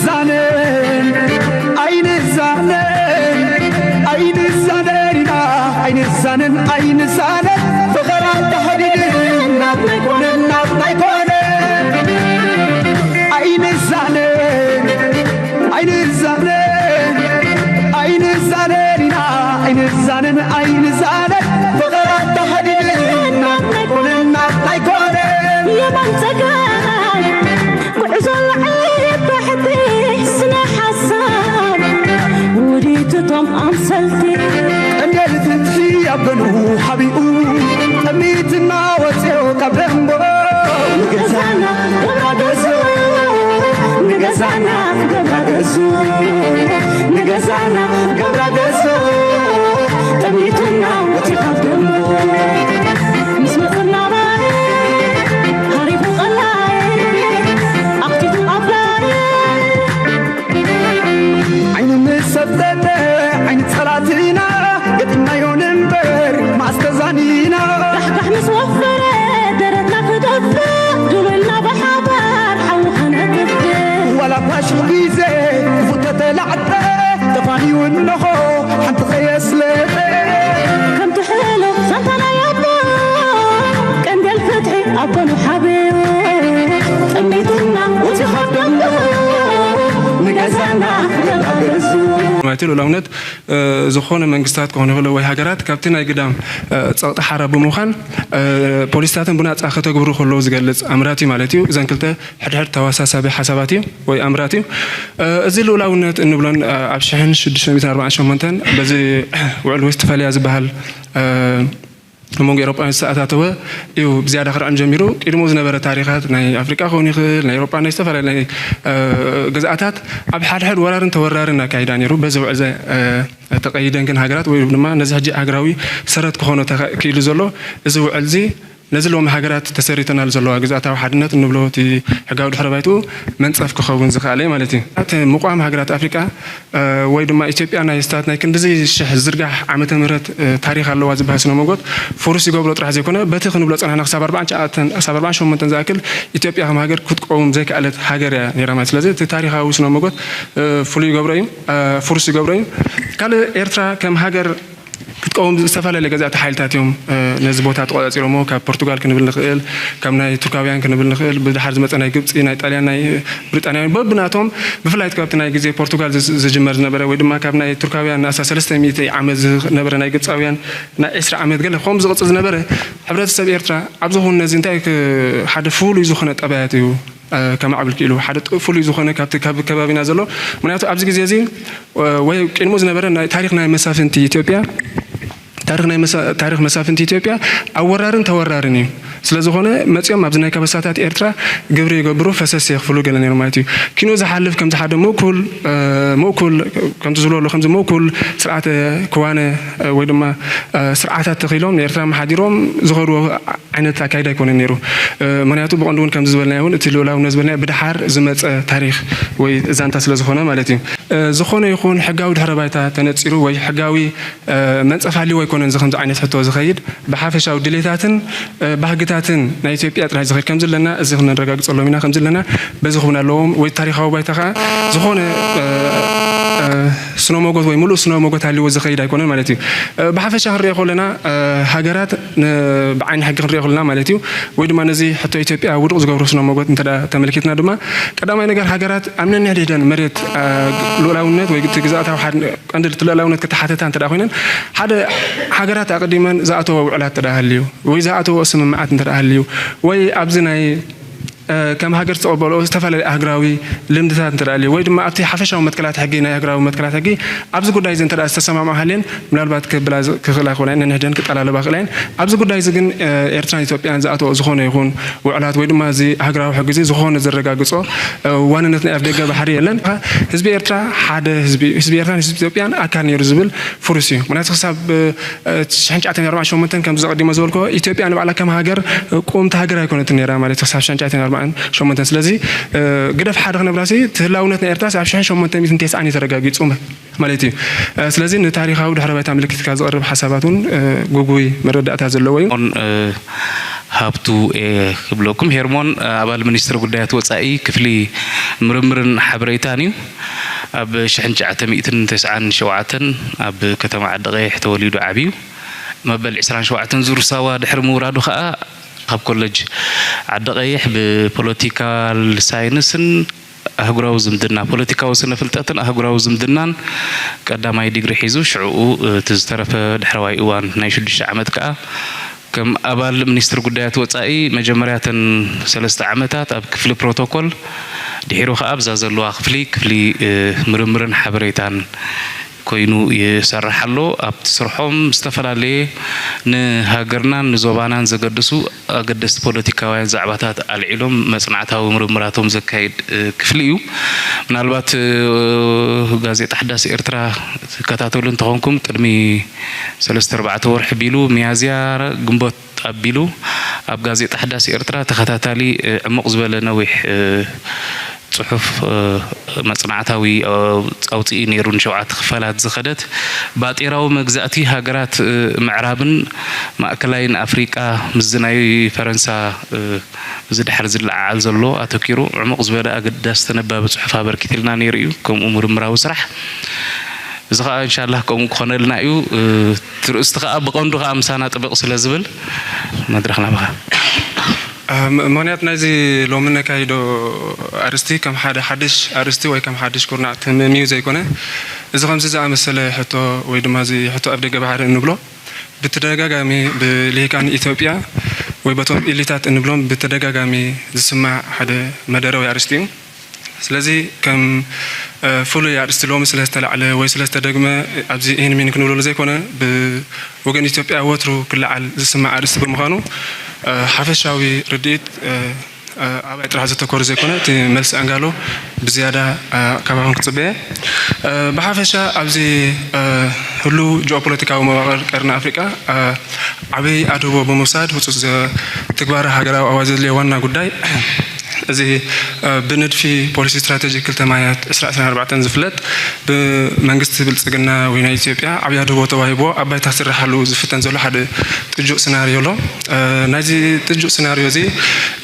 ዛነን ኣይንዛነን ኣይንዛነን ኢና ኣይንዛነን ኣይንዛነን ፍቕራ ተሓዲድን ናብ ናይ ኮነን ናብ ናይ ኮነን ኣይንዛነን ኣይንዛነን ኣይንዛነን ኢና ኣይንዛነን ኣይንዛነን ፍቕራ ተሓዲድን ናብ ናይ ኮነን ናብ ናይ ኮነን የማን ጸጋም ጉዕዞ ላዕሊ ታሕቲ ስነ ሓሳብ ውዲት እቶም ኣምሰልቲ ቀንዴል ፍትሒ ኣብ ገኑ ሓቢኡ ጥሚትና ወፅዮ ካብ ደንቦ ንገዛና ገብራ ገዙ ንገዛና ገብራ ገዙ ንገዛና ገብራ ገዙ ጥሚትና ወፅዮ ካብ ደንቦ ምስ መፅና ሃሪፉ ቀላይ ኣኽቲቱ ኣፍላይ ዓይኑ ምስ ሰብተተ ዓይኒ ጸላትና ገጢምናዮ ንንበር ማስተዛኒና ጋሕጋሕ ምስ ወፈረ ደረትና ክደፍእ ድውልና ብሓባር ሓዊ ከነጥፍእ ዋላ ፋሽል ግዜ ክፉተተ ላዕጠ ተፋንዩ እንሆ ሓንቲ ከየስለጠ ከምቲ ሕሉፍ ዛንታ ናይ ኣቦ ቀንዴል ፍትሒ ኣቦ ንሓብዮ ጥሜትና እቲ ካብ ደንቡ ንገዛና ገዛ ገዙ ማለት እዩ። ልኡላውነት ዝኾነ መንግስታት ክኾኑ ይኽእሉ ወይ ሃገራት ካብቲ ናይ ግዳም ጸቕጢ ሓራ ብምዃን ፖሊሲታትን ብናጻ ከተግብሩ ከለዉ ዝገልጽ ኣምራት እዩ ማለት እዩ። እዘን ክልተ ሕድሕድ ተዋሳሳቢ ሓሳባት እዩ ወይ ኣምራት እዩ። እዚ ልኡላውነት እንብሎን ኣብ ሽሕን ሽዱሽተ ሚእትን ኣርባዓን ሸሞንተን በዚ ውዕል ዌስትፋልያ ዝበሃል ኣብ መንጎ ኤውሮጳውያን ዝተኣታተወ እዩ ብዝያዳ ክርዕን ጀሚሩ። ቅድሞ ዝነበረ ታሪኻት ናይ ኣፍሪቃ ክኸውን ይኽእል፣ ናይ ኤውሮጳ፣ ናይ ዝተፈላለዩ ናይ ግዝኣታት ኣብ ሓድሕድ ወራርን ተወራርን ኣካይዳ ነይሩ። በዚ ውዕል ዘ ተቐይደን ግን ሃገራት ወይ ድማ ነዚ ሕጂ ሃገራዊ ሰረት ክኾኖ ተኸ- ክኢሉ ዘሎ እዚ ውዕል እዚ ነዚ ሎሚ ሃገራት ተሰሪተናል ዘለዋ ግዝኣታዊ ሓድነት እንብሎ እቲ ሕጋዊ ድሕረ ባይትኡ መንጸፍ ክኸውን ዝኸኣለ ማለት እዩ። እቲ ምቋም ሃገራት ኣፍሪቃ ወይ ድማ ኢትዮጵያ ናይ ስታት ናይ ክንድዚ ሽሕ ዝርጋሕ ዓመተ ምህረት ታሪኽ ኣለዋ ዝበሃል ስነ መጎት ፍሩስ ይገብሮ ጥራሕ ዘይኮነ በቲ ክንብሎ ጸናሕና ክሳብ ኣርባዓን ትሽዓተን ክሳብ ኣርባዓን ሸሞንተን ዝኣክል ኢትዮጵያ ከም ሃገር ክትቀውም ዘይከኣለት ሃገር እያ ነይራ ማለት ስለዚ እቲ ታሪኻዊ ስነ መጎት ፍሉይ ይገብሮ እዩ ፍሩስ ይገብሮ እዩ ካልእ ኤርትራ ከም ሃገር ክትቀውም ዝተፈላለዩ ገዛእቲ ሓይልታት እዮም ነዚ ቦታ ተቆጻጺሮሞ ካብ ፖርቱጋል ክንብል ንኽእል ካብ ናይ ቱርካውያን ክንብል ንኽእል ብድሓር ዝመፀ ናይ ግብፂ ናይ ጣልያን ናይ ብሪጣንያውያን በብናቶም ብፍላይ ካብቲ ናይ ግዜ ፖርቱጋል ዝጅመር ዝነበረ ወይ ድማ ካብ ናይ ቱርካውያን ኣሳ ሰለስተ ሚእቲ ዓመት ዝነበረ ናይ ግብፃውያን ናይ ዕስራ ዓመት ገለ ከምኡ ዝቕፅል ዝነበረ ሕብረተሰብ ኤርትራ ኣብዚ ኹን ነዚ እንታይ ሓደ ፍሉይ ዝኾነ ጠባያት እዩ ከማዕብል ክኢሉ ሓደ ፍሉይ ዝኾነ ካብቲ ካብ ከባቢና ዘሎ ምክንያቱ ኣብዚ ግዜ እዚ ወይ ቅድሙ ዝነበረ ናይ ታሪክ ናይ መሳፍንቲ ኢትዮጵያ ታሪክ ናይ መሳ- ታሪክ መሳፍንቲ ኢትዮጵያ ኣወራርን ተወራርን እዩ። ስለ ዝኾነ መፂኦም ኣብዚ ናይ ከበሳታት ኤርትራ ግብሪ ይገብሩ ፈሰስ የኽፍሉ ገለ ነይሩ ማለት እዩ። ኪኖ ዝሓልፍ ከምዚ ሓደ ምእኩል ምእኩል ከምቲ ዝብሎ ኣሎ ከምዚ ምእኩል ስርዓተ ክዋነ ወይ ድማ ስርዓታት ተኺሎም ንኤርትራ መሓዲሮም ዝኸድዎ ዓይነት ኣካይዳ ኣይኮነን ነይሩ። ምክንያቱ ብቐንዱ እውን ከምዚ ዝበልናዮ እውን እቲ ልኡላውነት ዝበልናዮ ብድሓር ዝመፀ ታሪክ ወይ ዛንታ ስለ ዝኾነ ማለት እዩ። ዝኾነ ይኹን ሕጋዊ ድሕረ ባይታ ተነፂሩ ወይ ሕጋዊ መንፀፍ ሃልይዎ ኣይኮነን እዚ ከምዚ ዓይነት ሕቶ ዝኸይድ። ብሓፈሻዊ ድሌታትን ባህግታትን ናይ ኢትዮጵያ ጥራሕ ዝኸይድ ከም ዘለና እዚ ክነረጋግፀሎም ኢና ከም ዘለና በዚ ክውን ኣለዎም ወይ ታሪካዊ ባይታ ከዓ ዝኾነ ስነ ሞጎት ወይ ሙሉእ ስነ ሞጎት ሃልይዎ ዝኸይድ ኣይኮነን ማለት እዩ። ብሓፈሻ ክንሪኦ ከለና ሃገራት ብዓይኒ ሕጊ ክንሪኦ ከለና ማለት እዩ ወይ ድማ ነዚ ሕቶ ኢትዮጵያ ውዱቕ ዝገብሩ ስነ ሞጎት እንተ ተመልኪትና ድማ ቀዳማይ ነገር ሃገራት ኣብ ነንሕድሕደን መሬት ልኡላውነት ወይ ግዝኣታዊ ቀንዲ እቲ ልኡላውነት ክተሓተታ እንተ ኮይነን ሓደ ሃገራት ኣቐዲመን ዝኣተዎ ውዕላት እንተ ሃልዩ ወይ ዝኣተዎ ስምምዓት እንተ ሃልዩ ወይ ኣብዚ ናይ ከም ሃገር ዝተቐበልኦ ዝተፈላለዩ ኣህግራዊ ልምድታት እንተ ኣልዩ ወይ ድማ ኣብቲ ሓፈሻዊ መትከላት ሕጊ ናይ ኣህግራዊ መትከላት ሕጊ ኣብዚ ጉዳይ እዚ እንተ ዝተሰማምዖ ሃልየን ምናልባት ክብላ ክኽእላ ክኾና ነንሕደን ክጠላለባ ክእላ እየን። ኣብዚ ጉዳይ እዚ ግን ኤርትራን ኢትዮጵያን ዝኣተዎ ዝኾነ ይኹን ውዕላት ወይ ድማ እዚ ኣህግራዊ ሕጊ እዚ ዝኾነ ዘረጋግጾ ዋንነት ናይ ኣፍደገ ባሕሪ የለን። ህዝቢ ኤርትራ ሓደ ህዝቢ ህዝቢ ኤርትራን ህዝቢ ኢትዮጵያን ኣካል ነይሩ ዝብል ፍሩስ እዩ። ምክንያቱ ክሳብ ሽሕን ትሽዓተን ኣርባዓን ሸሞንተን ከም ዘቐዲሞ ዝበልኮ ኢትዮጵያ ንባዕላ ከም ሃገር ቁምቲ ሃገር ኣይኮነትን ነይራ ማለት ክሳብ ሽሕን ትሽዓተን ኣርባዓን ሸሞንተን ስለዚ ግደፍ ሓደ ክነብራሲ ትህላውነት ናይ ኤርትራስ ኣብ ሽሕን ሸሞንተ ሚእትን ተስዓን እዩ ተረጋጊጹ ማለት እዩ። ስለዚ ንታሪኻዊ ድሕረ ባይታ ምልክትካ ዝቐርብ ሓሳባት እውን ጉጉይ መረዳእታ ዘለዎ እዩ። ሃብቱ እየ ክብለኩም። ሄርሞን ኣባል ሚኒስትሪ ጉዳያት ወጻኢ ክፍሊ ምርምርን ሓበሬታን እዩ። ኣብ ሽሕን ትሽዓተ ሚእትን ተስዓን ሸውዓተን ኣብ ከተማ ዓዲ ቀይሕ ተወሊዱ ዓብዩ። መበል ዕስራን ሸውዓተን ዙር ሳዋ ድሕሪ ምውራዱ ከኣ ካብ ኮለጅ ዓዲ ቀይሕ ብፖለቲካል ሳይንስን ኣህጉራዊ ዝምድና፣ ፖለቲካዊ ስነ ፍልጠትን ኣህጉራዊ ዝምድናን ቀዳማይ ዲግሪ ሒዙ፣ ሽዕኡ እቲ ዝተረፈ ድሕረዋይ እዋን ናይ ሽዱሽተ ዓመት ከኣ ከም ኣባል ሚኒስትሪ ጉዳያት ወጻኢ መጀመርያተን ሰለስተ ዓመታት ኣብ ክፍሊ ፕሮቶኮል፣ ድሒሩ ከኣ ኣብዛ ዘለዋ ክፍሊ፣ ክፍሊ፣ እ፣ ምርምርን ሓበሬታን ኮይኑ ይሰርሕ ኣሎ። ኣብቲ ስርሖም ዝተፈላለየ ንሃገርናን ንዞባናን ዘገድሱ ኣገደስቲ ፖለቲካውያን ዛዕባታት ኣልዒሎም መጽናዕታዊ ምርምራቶም ዘካይድ፣ እ፣ ክፍሊ እዩ። ምናልባት፣ እ፣ ጋዜጣ ሓዳስ ኤርትራ ትከታተሉ እንተኾንኩም ቅድሚ ሰለስተ ኣርባዕተ ወርሒ ቢሉ ሚያዝያ ግንቦት ኣቢሉ ኣብ ጋዜጣ ሓዳስ ኤርትራ ተኸታታሊ፣ እ፣ ዕሙቕ ዝበለ ነዊሕ፣ እ፣ ጽሑፍ፣ እ፣ መጽናዕታዊ፣ እ፣ ኣውጺኡ ነይሩ። ንሸውዓተ ክፋላት ዝኸደት ባጤራዊ መግዛእቲ ሃገራት፣ እ፣ ምዕራብን ማእከላይን ኣፍሪቃ ምስዚ ናይ ፈረንሳ፣ እ፣ እዚ ድሓር ዝለዓዓል ዘሎ ኣተኪሩ ዕሙቕ ዝበለ ኣገዳሲ ተነባቢ ጽሑፍ ኣበርኪትልና ነይሩ እዩ። ከምኡ ምርምራዊ ስራሕ እዚ ኸኣ እንሻላህ ከምኡ ክኾነልና እዩ። እ፣ እቲ ርእስቲ ኸኣ ብቐንዱ ኸኣ ምሳና ጥብቕ ስለ ዝብል መድረኽ ናባኻ። እ፣ ም-፣ ምኽንያት ናይዚ ሎሚ ነካይዶ ኣርእስቲ ከም ሓደ ሓድሽ ኣርእስቲ ወይ ከም ሓድሽ ኩርናዕ ትምም እዩ ዘይኮነ፣ እዚ ከምዚ ዝኣመሰለ ሕቶ ወይ ድማ እዚ ሕቶ ኣብ ደገ ባሕሪ እንብሎ ብተደጋጋሚ ብልሂቃን ኢትዮጵያ ወይ በቶም ኢሊታት እንብሎም ብተደጋጋሚ ዝስማዕ ሓደ መደረ ወይ ኣርእስቲ እዩ። ስለዚ ከም፣ እ፣ ፍሉይ ኣርእስቲ ሎሚ ስለ ዝተላዕለ ወይ ስለ ዝተደግመ ኣብዚ ይህን ሚን ክንብለሉ ዘይኮነ፣ ብወገን ኢትዮጵያ ወትሩ ክለዓል ዝስማዕ ኣርእስቲ ብምዃኑ፣ እ፣ ሓፈሻዊ ርድኢት፣ እ፣ እ፣ ኣባይ ጥራሕ ዘተኮረ ዘይኮነ፣ እቲ መልሲ ኣንጋሎ ብዝያዳ፣ እ፣ ካባኹም ክጽበየ። እ፣ ብሓፈሻ ኣብዚ፣ እ፣ ህሉው ጂኦፖለቲካዊ መዋቕር ቀርኒ ኣፍሪቃ፣ እ፣ ዓብይ ኣድህቦ ብምውሳድ ህጹጽ ዘ-፣ ትግባረ ሃገራዊ ኣዋጅ ዘድልዮ ዋና ጉዳይ እዚ፣ እ፣ ብንድፊ ፖሊሲ ስትራቴጂ ክልተ ማያት ዕስራ ዕስራን ኣርባዕተን ዝፍለጥ ብመንግስቲ ብልጽግና ወይ ናይ ኢትዮጵያ ዓብይ ኣድህቦ ተዋሂብዎ ኣብ ባይታ ክስረሓሉ ዝፍተን ዘሎ ሓደ ጥጁእ ስናርዮ ኣሎ። እ፣ ናይዚ ጥጁእ ስናርዮ እዚ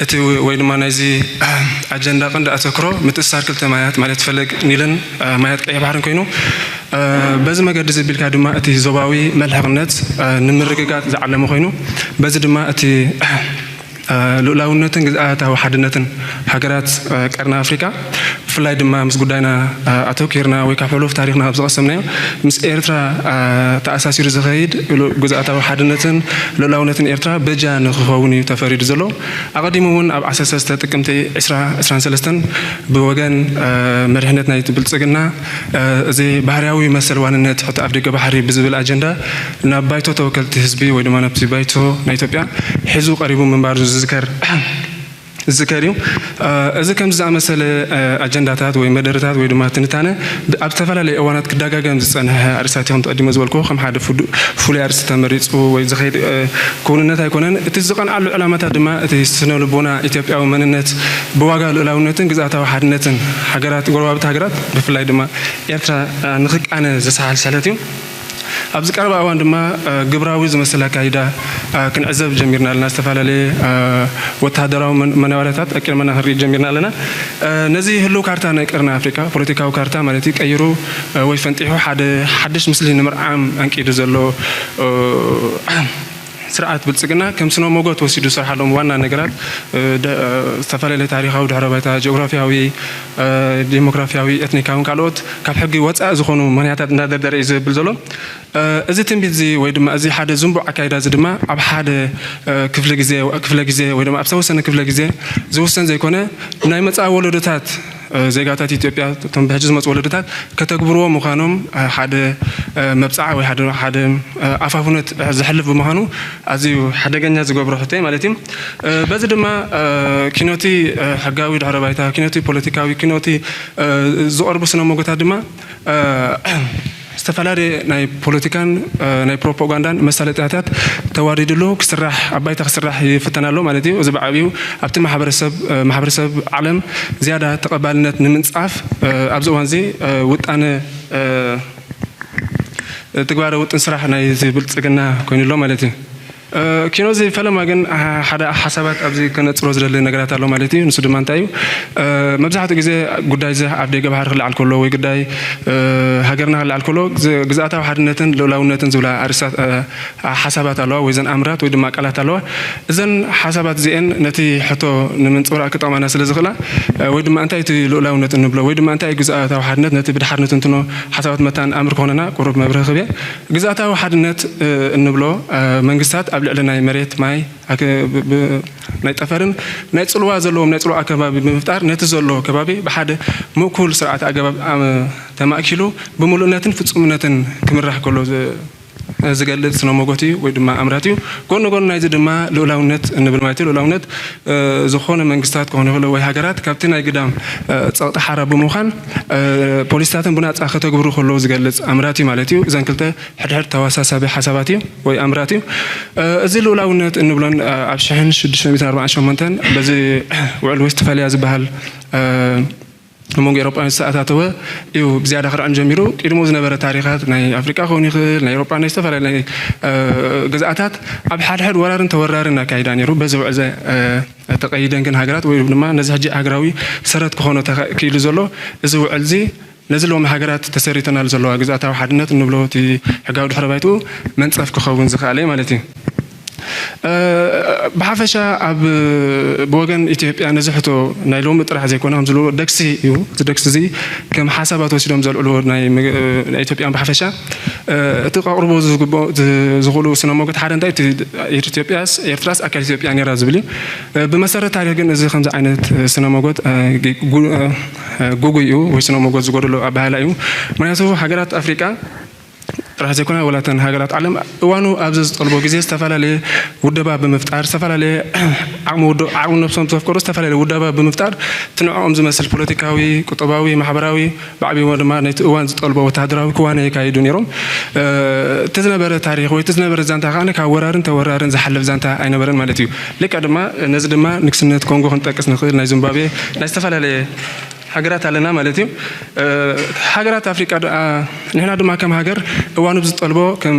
እቲ ወይ ድማ ናይዚ ኣጀንዳ ቀንዲ ኣተክሮ ምትእስሳር ክልተ ማያት ማለት ፈለግ ኒልን፣ እ፣ ማያት ቀይሕ ባሕርን ኮይኑ፣ እ፣ በዚ መገዲ እዚ ቢልካ ድማ እቲ ዞባዊ መልሕቕነት፣ እ፣ ንምርግጋጽ ዝዓለመ ኮይኑ፣ በዚ ድማ እቲ እ፣ ልኡላውነትን ግዝኣታዊ ሓድነትን ሃገራት፣ እ፣ ቀርኒ ኣፍሪቃ፣ ብፍላይ ድማ ምስ ጉዳይና፣ እ፣ ኣተኪርና ወይ ካብ ሕሉፍ ታሪኽና ካብ ዝቐሰምናዮ፣ ምስ ኤርትራ፣ እ፣ ተኣሳሲሩ ዝኸይድ ሉ-፣ ግዝኣታዊ ሓድነትን ልኡላውነትን ኤርትራ በጃ ንክኸውን እዩ ተፈሪዱ ዘሎ። ኣቐዲሙ እውን ኣብ ዓሰርተ ሰለስተ ጥቅምቲ ዕስራ ዕስራን ሰለስተን ብወገን፣ እ፣ መሪሕነት ናይቲ ብልጽግና፣ እ፣ እዚ ባህርያዊ መሰል ዋንነት ሕቶ ኣፍደገ ባሕሪ ብዝብል ኣጀንዳ ናብ ባይቶ ተወከልቲ ህዝቢ ወይ ድማ ናብቲ ባይቶ ናይ ኢትዮጵያ ሒዙ ቀሪቡ ምንባሩ ዝዝከር፣ ዝዝከር እዩ። እ፣ እዚ ከምዚ ዝኣመሰለ፣ እ፣ ኣጀንዳታት ወይ መደረታት ወይ ድማ ትንታነ ብ-፣ ኣብ ዝተፈላለዩ እዋናት ክደጋገም ዝጸንሐ ኣርእስታት እዩ። ከም ተቐዲመ ዝበልኩ ከም ሓደ ፍዱ-፣ ፍሉይ ኣርእስቲ ተመሪጹ ወይ ዝኸይድ፣ እ፣ ክውንነት ኣይኮነን። እቲ ዝቐንዓሉ ዕላማታት ድማ እቲ ስነ ልቦና ኢትዮጵያዊ መንነት ብዋጋ ልኡላውነትን ግዝኣታዊ ሓድነትን ሃገራት፣ ጎረባብቲ ሃገራት ብፍላይ ድማ ኤርትራ፣ እ፣ ንኽቃነ ዘሰሓል ስሕለት እዩ። ኣብዚ ቀረባ እዋን ድማ፣ እ፣ ግብራዊ ዝመስል ኣካይዳ፣ እ፣ ክንዕዘብ ጀሚርና ኣለና። ዝተፈላለየ፣ እ፣ ወተሃደራዊ መን-፣ መናባርያታት ኣቂርመና ክንርኢ ጀሚርና ኣለና። እ፣ ነዚ ህሉው ካርታ ናይ ቀርኒ ኣፍሪቃ፣ ፖለቲካዊ ካርታ ማለት እዩ፣ ቀይሩ፣ እ፣ ወይ ፈንጢሑ ሓደ ሓድሽ ምስሊ ንምርዓም ኣንቂዱ ዘሎ፣ እ፣ ስርዓት ብልጽግና ከም ስነ ሞጎት ወሲዱ ዝሰርሓሎም ዋና ነገራት፣ እ፣ ደ-፣ እ፣ ዝተፈላለየ ታሪኻዊ ድሕረ ባይታ፣ ጂኦግራፊያዊ፣ እ፣ ዲሞግራፊያዊ፣ ኤትኒካውን ካልኦት ካብ ሕጊ ወጻኢ ዝኾኑ ምኽንያታት እንዳደርደረ እዩ ዝብል ዘሎ። እ፣ እዚ ትንቢት እዚ ወይ ድማ እዚ ሓደ ዝንቡዕ ኣካይዳ እዚ ድማ ኣብ ሓደ፣ እ፣ ክፍለ ግዜ፣ ክፍለ ግዜ ወይ ድማ ኣብ ዝተወሰነ ክፍለ ግዜ ዝውሰን ዘይኮነ፣ ናይ መጻኢ ወለዶታት፣ እ፣ ዜጋታት ኢትዮጵያ፣ እቶም ብሕጂ ዝመጹ ወለዶታት ከተግብርዎ ምዃኖም፣ እ፣ ሓደ፣ እ፣ መብጽዓ ወይ ሓደ፣ ሓደ፣ እ፣ ኣፋፍኖት፣ እ፣ ዘሕልፍ ብምዃኑ ኣዝዩ ሓደገኛ ዝገብሮ ሕቶ እዩ ማለት እዩ። እ፣ በዚ ድማ፣ እ፣ ኪኖቲ፣ እ፣ ሕጋዊ ድሕረ ባይታ፣ ኪኖቲ ፖለቲካዊ፣ ኪኖቲ፣ እ፣ ዝቐርቡ ስነ ሞጎታት ድማ፣ እ፣ ዝተፈላለየ ናይ ፖለቲካን፣ እ፣ ናይ ፕሮፓጋንዳን መሳለጥያታት ተዋዲድሉ ክስራሕ፣ ኣብ ባይታ ክስራሕ ይፍተን ኣሎ ማለት እዩ። እዚ ብዓብዩ ኣብቲ ማሕበረሰብ፣ እ፣ ማሕበረሰብ ዓለም ዝያዳ ተቐባልነት ንምንጻፍ፣ እ፣ ኣብዚ እዋን እዚ፣ እ፣ ውጣነ፣ እ፣ ትግባረ ውጥን ስራሕ ናይ እዚ ብልጽግና ኮይኑ ኣሎ ማለት እዩ። ኪኖ፣ እዚ ፈለማ ግን ሓደ ሓሳባት ኣብዚ ከነጽሮ ዝደሊ ነገራት ኣሎ ማለት እዩ። ንሱ ድማ እንታይ እዩ? መብዛሕትኡ ግዜ ጉዳይ እዚ ኣብ ደገ ባሕሪ ክለዓል ከሎ ወይ ጉዳይ ሃገርና ክለዓል ከሎ፣ ግዝኣታዊ ሓድነትን ልኡላውነትን ዝብላ ኣርእስታት ሓሳባት ኣለዋ ወይ ዘን ኣምራት ወይ ድማ ቃላት ኣለዋ። እዘን ሓሳባት እዚአን ነቲ ሕቶ ንምንጽብራቕ ክጠቕማና ስለ ዝኽእላ፣ ወይ ድማ እንታይ እቲ ልኡላውነት እንብሎ ወይ ድማ እንታይ ግዝኣታዊ ሓድነት፣ ነቲ ብድሓር ንትንትኖ ሓሳባት መታን ኣምር ክኾነና ቁሩብ መብርሂ ክህብ እየ። ግዝኣታዊ ሓድነት እንብሎ መንግስታት ኣብ ልዕሊ ናይ መሬት፣ ማይ፣ ናይ ጠፈርን ናይ ጽልዋ ዘለዎም ናይ ጽልዋ ኣከባቢ ብምፍጣር ነቲ ዘሎ ከባቢ ብሓደ ምእኩል ስርዓት ኣገባብ ተማእኪሉ ብምሉእነትን ፍጹምነትን ክምራሕ ከሎ ዝገልጽ ስነ ሞጎት እዩ ወይ ድማ ኣምራት እዩ። ጎን ንጎን ናይዚ ድማ ልኡላውነት እንብል ማለት እዩ። ልኡላውነት ዝኾነ መንግስታት ክኾኑ ይኽእሉ ወይ ሃገራት ካብቲ ናይ ግዳም ጸቕጢ ሓራ ብምዃን ፖሊስታትን ብናጻ ከተግብሩ ከለዉ ዝገልጽ ኣምራት እዩ ማለት እዩ። እዘን ክልተ ሕድሕድ ተዋሳሳቢ ሓሳባት እዩ ወይ ኣምራት እዩ። እዚ ልኡላውነት እንብሎን ኣብ ሽሕን ሽዱሽተ ሚእትን ኣርባዓን ሸሞንተን በዚ ውዕል ዌስትፋልያ ዝበሃል መንጎ ኤሮጳውያን ዝተኣታተወ እዩ ብዝያዳ ክርዕን ጀሚሩ። ቅድሞ ዝነበረ ታሪኻት ናይ ኣፍሪቃ ክኸውን ይኽእል፣ ናይ ኤሮጳ፣ ናይ ዝተፈላለዩ ናይ ግዝኣታት ኣብ ሓድሕድ ወራርን ተወራርን ኣካይዳ ነይሩ። በዚ ውዕል ተቐይደን ግን ሃገራት ወይ ድማ ነዚ ሕጂ ሃገራዊ ሰረት ክኾኖ ክኢሉ ዘሎ እዚ ውዕል እዚ ነዚ ሎሚ ሃገራት ተሰሪተናሉ ዘለዋ ግዝኣታዊ ሓድነት እንብሎ እቲ ሕጋዊ ድሕረ ባይትኡ መንጸፍ ክኸውን ዝኸኣለ ማለት እዩ። ብሓፈሻ ኣብ ብወገን ኢትዮጵያ ነዚ ሕቶ ናይ ሎሚ ጥራሕ ዘይኮነ ከም ዝብልዎ ደግሲ እዩ። እዚ ደግሲ እዚ ከም ሓሳባት ወሲዶም ዘልዕልዎ ናይ ኢትዮጵያን ብሓፈሻ እቲ ከቕርቦ ዝኽእሉ ስነ ሞገት ሓደ እንታይ ኢትዮጵያስ ኤርትራስ ኣካል ኢትዮጵያ ነይራ ዝብል እዩ። ብመሰረት ታሪክ ግን እዚ ከምዚ ዓይነት ስነ ሞገት ጉጉይ እዩ ወይ ስነ ሞገት ዝጎደሎ ኣባህላ እዩ። ምክንያቱ ሃገራት ኣፍሪቃ ጥራሕ ዘይኮነ ወላተን ሃገራት ዓለም እዋኑ ኣብዚ ዝጠልቦ ግዜ ዝተፈላለየ ውደባ ብምፍጣር ዝተፈላለየ ዓቕሚ ነብሶም ዘፍቀሩ ዝተፈላለየ ውደባ ብምፍጣር ትንዕኦም ዝመስል ፖለቲካዊ፣ ቁጠባዊ፣ ማሕበራዊ ብዓብይዎ ድማ ነቲ እዋን ዝጠልቦ ወታደራዊ ክዋነ የካይዱ ነይሮም። እቲ ዝነበረ ታሪኽ ወይ እቲ ዝነበረ ዛንታ ከዓ ካብ ወራርን ተወራርን ዝሓልፍ ዛንታ ኣይነበረን ማለት እዩ። ልክዕ ድማ ነዚ ድማ ንግስነት ኮንጎ ክንጠቅስ ንኽእል፣ ናይ ዚምባብዌ፣ ናይ ዝተፈላለየ ሃገራት ኣለና ማለት እዩ። ሃገራት ኣፍሪቃ ንሕና ድማ ከም ሃገር እዋኑ ዝጠልቦ ከም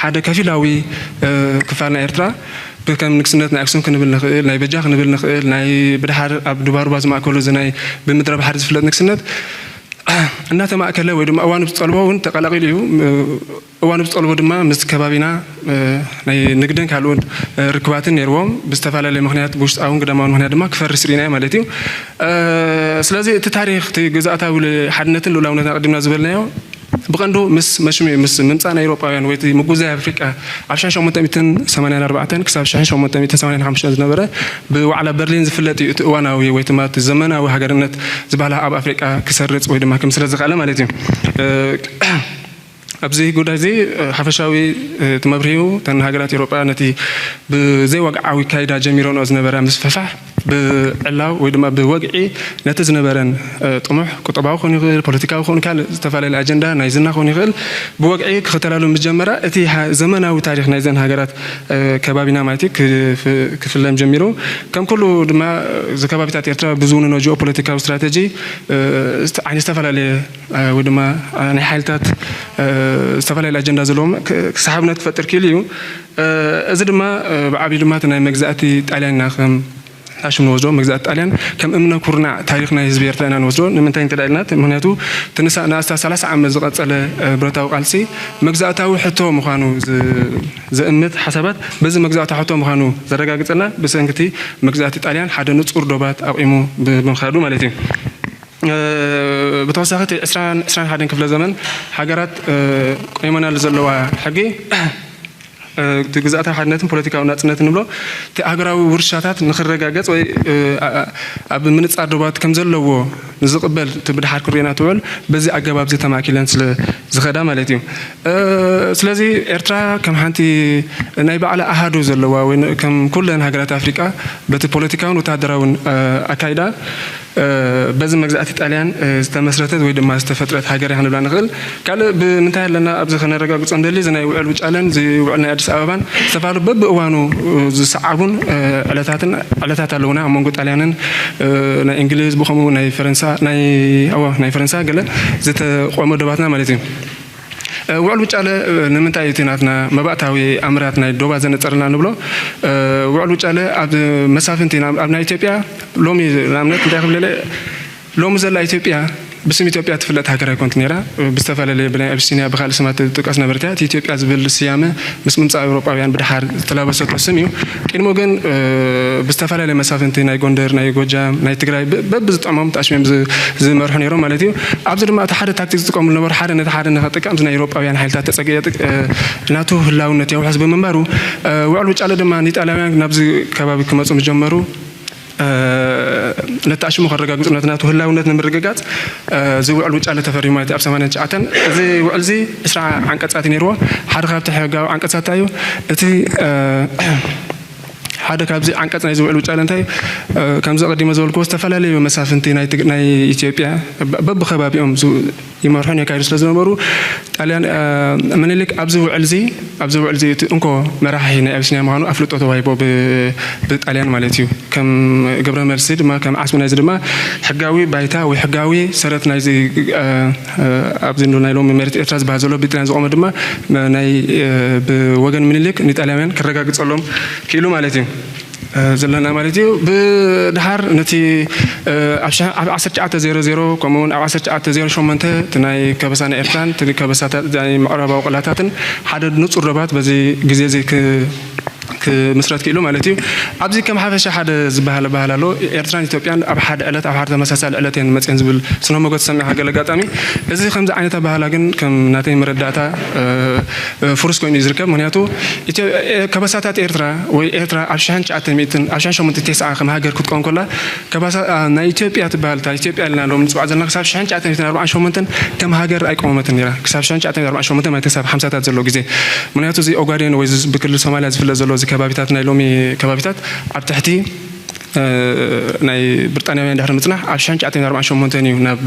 ሓደ ከፊላዊ ክፋል ናይ ኤርትራ ከም ንግስነት ናይ ኣክሱም ክንብል ንኽእል፣ ናይ በጃ ክንብል ንኽእል፣ ናይ ብድሓር ኣብ ዱባሩባ ዝማእከሉ እዚ ናይ ብምድረ ባሕሪ ዝፍለጥ ንግስነት እናተማእከለ ወይ ድማ እዋኑ ዝጠልቦ እውን ተቐላቒሉ እዩ። እዋኑ ዝጠልቦ ድማ ምስ ከባቢና ናይ ንግድን ካልኦት ርክባትን ነይርዎም ብዝተፈላለየ ምክንያት ብውሽጣውን ግዳማውን ምክንያት ድማ ክፈርስ ርኢናዮ ማለት እዩ። ስለዚ እቲ ታሪኽ እቲ ግዝኣታዊ ሓድነትን ልኡላውነትን ኣቐዲምና ዝበልናዮ ብቐንዱ ምስ መሽሚ ምስ ምምፃእ ናይ ኤውሮጳውያን ወይ ምጉዛይ ኣፍሪቃ ኣብ ሽሕን ሸሞንተ ሚእትን ሰማንያን ኣርባዕተን ክሳብ ሽሕን ሸሞንተ ሚእትን ሰማንያን ሓሙሽተን ዝነበረ ብዋዕላ በርሊን ዝፍለጥ እዩ። እቲ እዋናዊ ወይ ድማ እቲ ዘመናዊ ሃገርነት ዝበሃል ኣብ ኣፍሪቃ ክሰርፅ ወይ ድማ ክምስረት ዝኸኣለ ማለት እዩ። ኣብዚ ጉዳይ እዚ ሓፈሻዊ እቲ መብርሂኡ እተን ሃገራት ኤውሮጳ ነቲ ብዘይወግዓዊ ካይዳ ጀሚረንኦ ዝነበራ ምስፍሕፋሕ ብዕላው ወይ ድማ ብወግዒ ነቲ ዝነበረን ጥሙሕ ቁጠባዊ ክኸውን ይኽእል፣ ፖለቲካዊ ክኸውን ካልእ ዝተፈላለዩ ኣጀንዳ ናይ ዝና ክኸውን ይኽእል ብወግዒ ክኽተላሉ ምስ ጀመራ እቲ ዘመናዊ ታሪኽ ናይዘን ሃገራት ከባቢና ማለት እዩ ክፍለም ጀሚሩ። ከም ኩሉ ድማ እዚ ከባቢታት ኤርትራ ብዝውንኖ ጂኦፖለቲካዊ ስትራተጂ ዓይነት ዝተፈላለየ ወይ ድማ ናይ ሓይልታት ዝተፈላለዩ ኣጀንዳ ዘለዎም ክሰሓብነት ክፈጥር ክኢሉ እዩ። እዚ ድማ ብዓብዩ ድማ እቲ ናይ መግዛእቲ ጣልያንና ከም ሓሽም ንወስዶ መግዛእቲ ጣልያን ከም እምነ ኩርናዕ ታሪኽ ናይ ህዝቢ ኤርትራ ኢና ንወስዶ። ንምንታይ እንተ ኢልና ምክንያቱ እቲ ንኣስታት ሰላሳ ዓመት ዝቐጸለ ብረታዊ ቃልሲ መግዛእታዊ ሕቶ ምዃኑ ዘእምት ሓሳባት በዚ መግዛእታዊ ሕቶ ምዃኑ ዘረጋግጸልና ብሰንክቲ መግዛእቲ ጣልያን ሓደ ንጹር ዶባት ኣቑሙ ብምኻዱ ማለት እዩ። ብተወሳኺ እቲ ዕስራን ዕስራን ሓደን ክፍለ ዘመን ሃገራት ቆይመናሉ ዘለዋ ሕጊ እቲ ግዝኣታዊ ሓድነትን ፖለቲካዊ ናጽነትን ንብሎ እቲ ሃገራዊ ውርሻታት ንክረጋገጽ ወይ ኣብ ምንጻር ዶባት ከም ዘለዎ ንዝቕበል እቲ ብድሓር ክርእየና ትውዕል በዚ ኣገባብ እዚ ተማእኪለን ስለ ዝኸዳ ማለት እዩ። ስለዚ ኤርትራ ከም ሓንቲ ናይ ባዕላ ኣሃዱ ዘለዋ ወይ ከም ኩለን ሃገራት ኣፍሪቃ በቲ ፖለቲካውን ወተሃደራውን ኣካይዳ በዚ መግዛእቲ ጣልያን ዝተመስረተት ወይ ድማ ዝተፈጥረት ሃገር እያ ክንብላ ንኽእል። ካልእ ብምንታይ ኣለና ኣብዚ ከነረጋግጾ ንደሊ እዚ ናይ ውዕል ውጫለን እዚ ውዕል ናይ ኣዲስ ኣበባን ዝተባህሉ በብእዋኑ ዝሰዓቡን ዕለታትን ዕለታት ኣለውና ኣብ መንጎ ጣልያንን ናይ እንግሊዝ ብኸምኡ ናይ ፈረንሳ ናይ ኣዋ ናይ ፈረንሳ ገለ ዝተቆመ ዶባትና ማለት እዩ። ውዕል ውጫለ ንምንታይ እቲ ናትና መባእታዊ ኣምራት ናይ ዶባት ዘነጸርና ንብሎ? ውዕል ውጫለ ኣብ መሳፍንቲ ኣብ ናይ ኢትዮጵያ ሎሚ ንኣብነት እንታይ ክብለለ ሎሚ ዘላ ኢትዮጵያ ብስም ኢትዮጵያ ትፍለጥ ሃገር ኣይኮንት ነይራ። ብዝተፈላለየ ብናይ ኣቢሲኒያ ብካልእ ስማት ትጥቀስ ነበርት እያ። እቲ ኢትዮጵያ ዝብል ስያመ ምስ ምምፃእ ኤውሮጳውያን ብድሓር ዝተላበሰቶ ስም እዩ። ቅድሞ ግን ብዝተፈላለየ መሳፍንቲ ናይ ጎንደር፣ ናይ ጎጃም፣ ናይ ትግራይ በብዝጠሞም ተኣሽሚም ዝመርሑ ነይሮም ማለት እዩ። ኣብዚ ድማ እቲ ሓደ ታክቲክ ዝጥቀሙ ዝነበሩ ሓደ ነቲ ሓደ ንኸጥቀም ናይ ኤውሮጳውያን ሓይልታት ተፀግየ ናቱ ህላውነት የውሕስ ብምንባሩ ውዕል ውጫለ ድማ ንኢጣልያውያን ናብዚ ከባቢ ክመፁ ምስ ጀመሩ ነቲ ኣሽሙ ከረጋግፁ ነቲ ናቱ ህላውነት ንምርግጋፅ እዚ ውዕል ውጫለ ተፈሪሙ ማለት ኣብ ሰማንያን ትሽዓተን እዚ ውዕል እዚ ዕስራ ዓንቀፃት ነይርዎ። ሓደ ካብቲ ሕጋዊ ዓንቀፃት እዩ እቲ ሓደ ካብዚ ዓንቀፅ ናይዚ ውዕል ውጫለ እንታይ ከምዚ ቀዲመ ዝበልክዎ ዝተፈላለዩ መሳፍንቲ ናይ ኢትዮጵያ በብከባቢኦም ይመርሑን የካይዱ ስለ ዝነበሩ ጣልያን ምኒልክ ኣብዚ ውዕል እዚ ኣብዚ ውዕል እዚ እቲ እንኮ መራሒ ናይ ኣቢሲኒያ ምዃኑ ኣፍልጦ ተዋሂቦ ብጣልያን ማለት እዩ። ከም ግብረ መልሲ ድማ ከም ዓስቢ ናይዚ ድማ ሕጋዊ ባይታ ወይ ሕጋዊ ሰረት ናይዚ ኣብዚ ናይ ሎሚ መሬት ኤርትራ ዝበሃል ዘሎ ብጣልያን ዝቆመ ድማ ናይ ብወገን ምኒልክ ንጣልያውያን ክረጋግጸሎም ክኢሉ ማለት እዩ። ዘለና ማለት እዩ። ብድሓር ነቲ ኣብ ዓሰርተ ትሽዓተ ዜሮ ዜሮ ከምኡ እውን ኣብ ዓሰርተ ትሽዓተ ዜሮ ሸሞንተ እቲ ናይ ከበሳ ናይ ኤርትራን እቲ ከበሳታት ናይ ምዕራባዊ ቅላታትን ሓደ ንጹር ዶባት በዚ ግዜ እዚ ክምስረት ክኢሉ ማለት እዩ። ኣብዚ ከም ሓፈሻ ሓደ ዝበሃል ባህል ኣሎ። ኤርትራን ኢትዮጵያን ኣብ ሓደ ዕለት ኣብ ሓደ ተመሳሳሊ ዕለት እየን መፅየን ዝብል ስነ ሞገት ዝሰምዕ ገለ ኣጋጣሚ እዚ ከምዚ ዓይነት ኣባህላ ግን ከም ናተይ መረዳእታ ፍሩስ ኮይኑ እዩ ዝርከብ። ምክንያቱ ከበሳታት ኤርትራ ወይ ኤርትራ ኣብ ሽሕን ትሽዓተ ሚእትን ኣብ ሽሕን ሸሞንተ ተስዓ ከም ሃገር ክትቆም ከላ ከበሳ ናይ ኢትዮጵያ ትበሃል እታ ኢትዮጵያ ኢልና ሎም ንፅዋዕ ዘለና ክሳብ ሽሕን ትሽዓተ ሚእትን ኣርባዓን ሸሞንተን ከም ሃገር ኣይቆመትን ነይራ። ክሳብ ሽሕን ትሽዓተ ሚእትን ኣርባዓን ሸሞንተን ማለት ክሳብ ሓምሳታት ዘሎ ግዜ ምክንያቱ እዚ ኦጋዴን ወይ ብክልል ሶማሊያ ዝፍለጥ ዘሎ እዚ ከባቢታት ናይ ሎሚ ከባቢታት ኣብ ትሕቲ ናይ ብሪጣንያውያን ድሕሪ ምፅናሕ ኣብ ሽሕን ትሽዓተ ሚእትን ኣርባዓን ሸሞንተን እዩ ናብ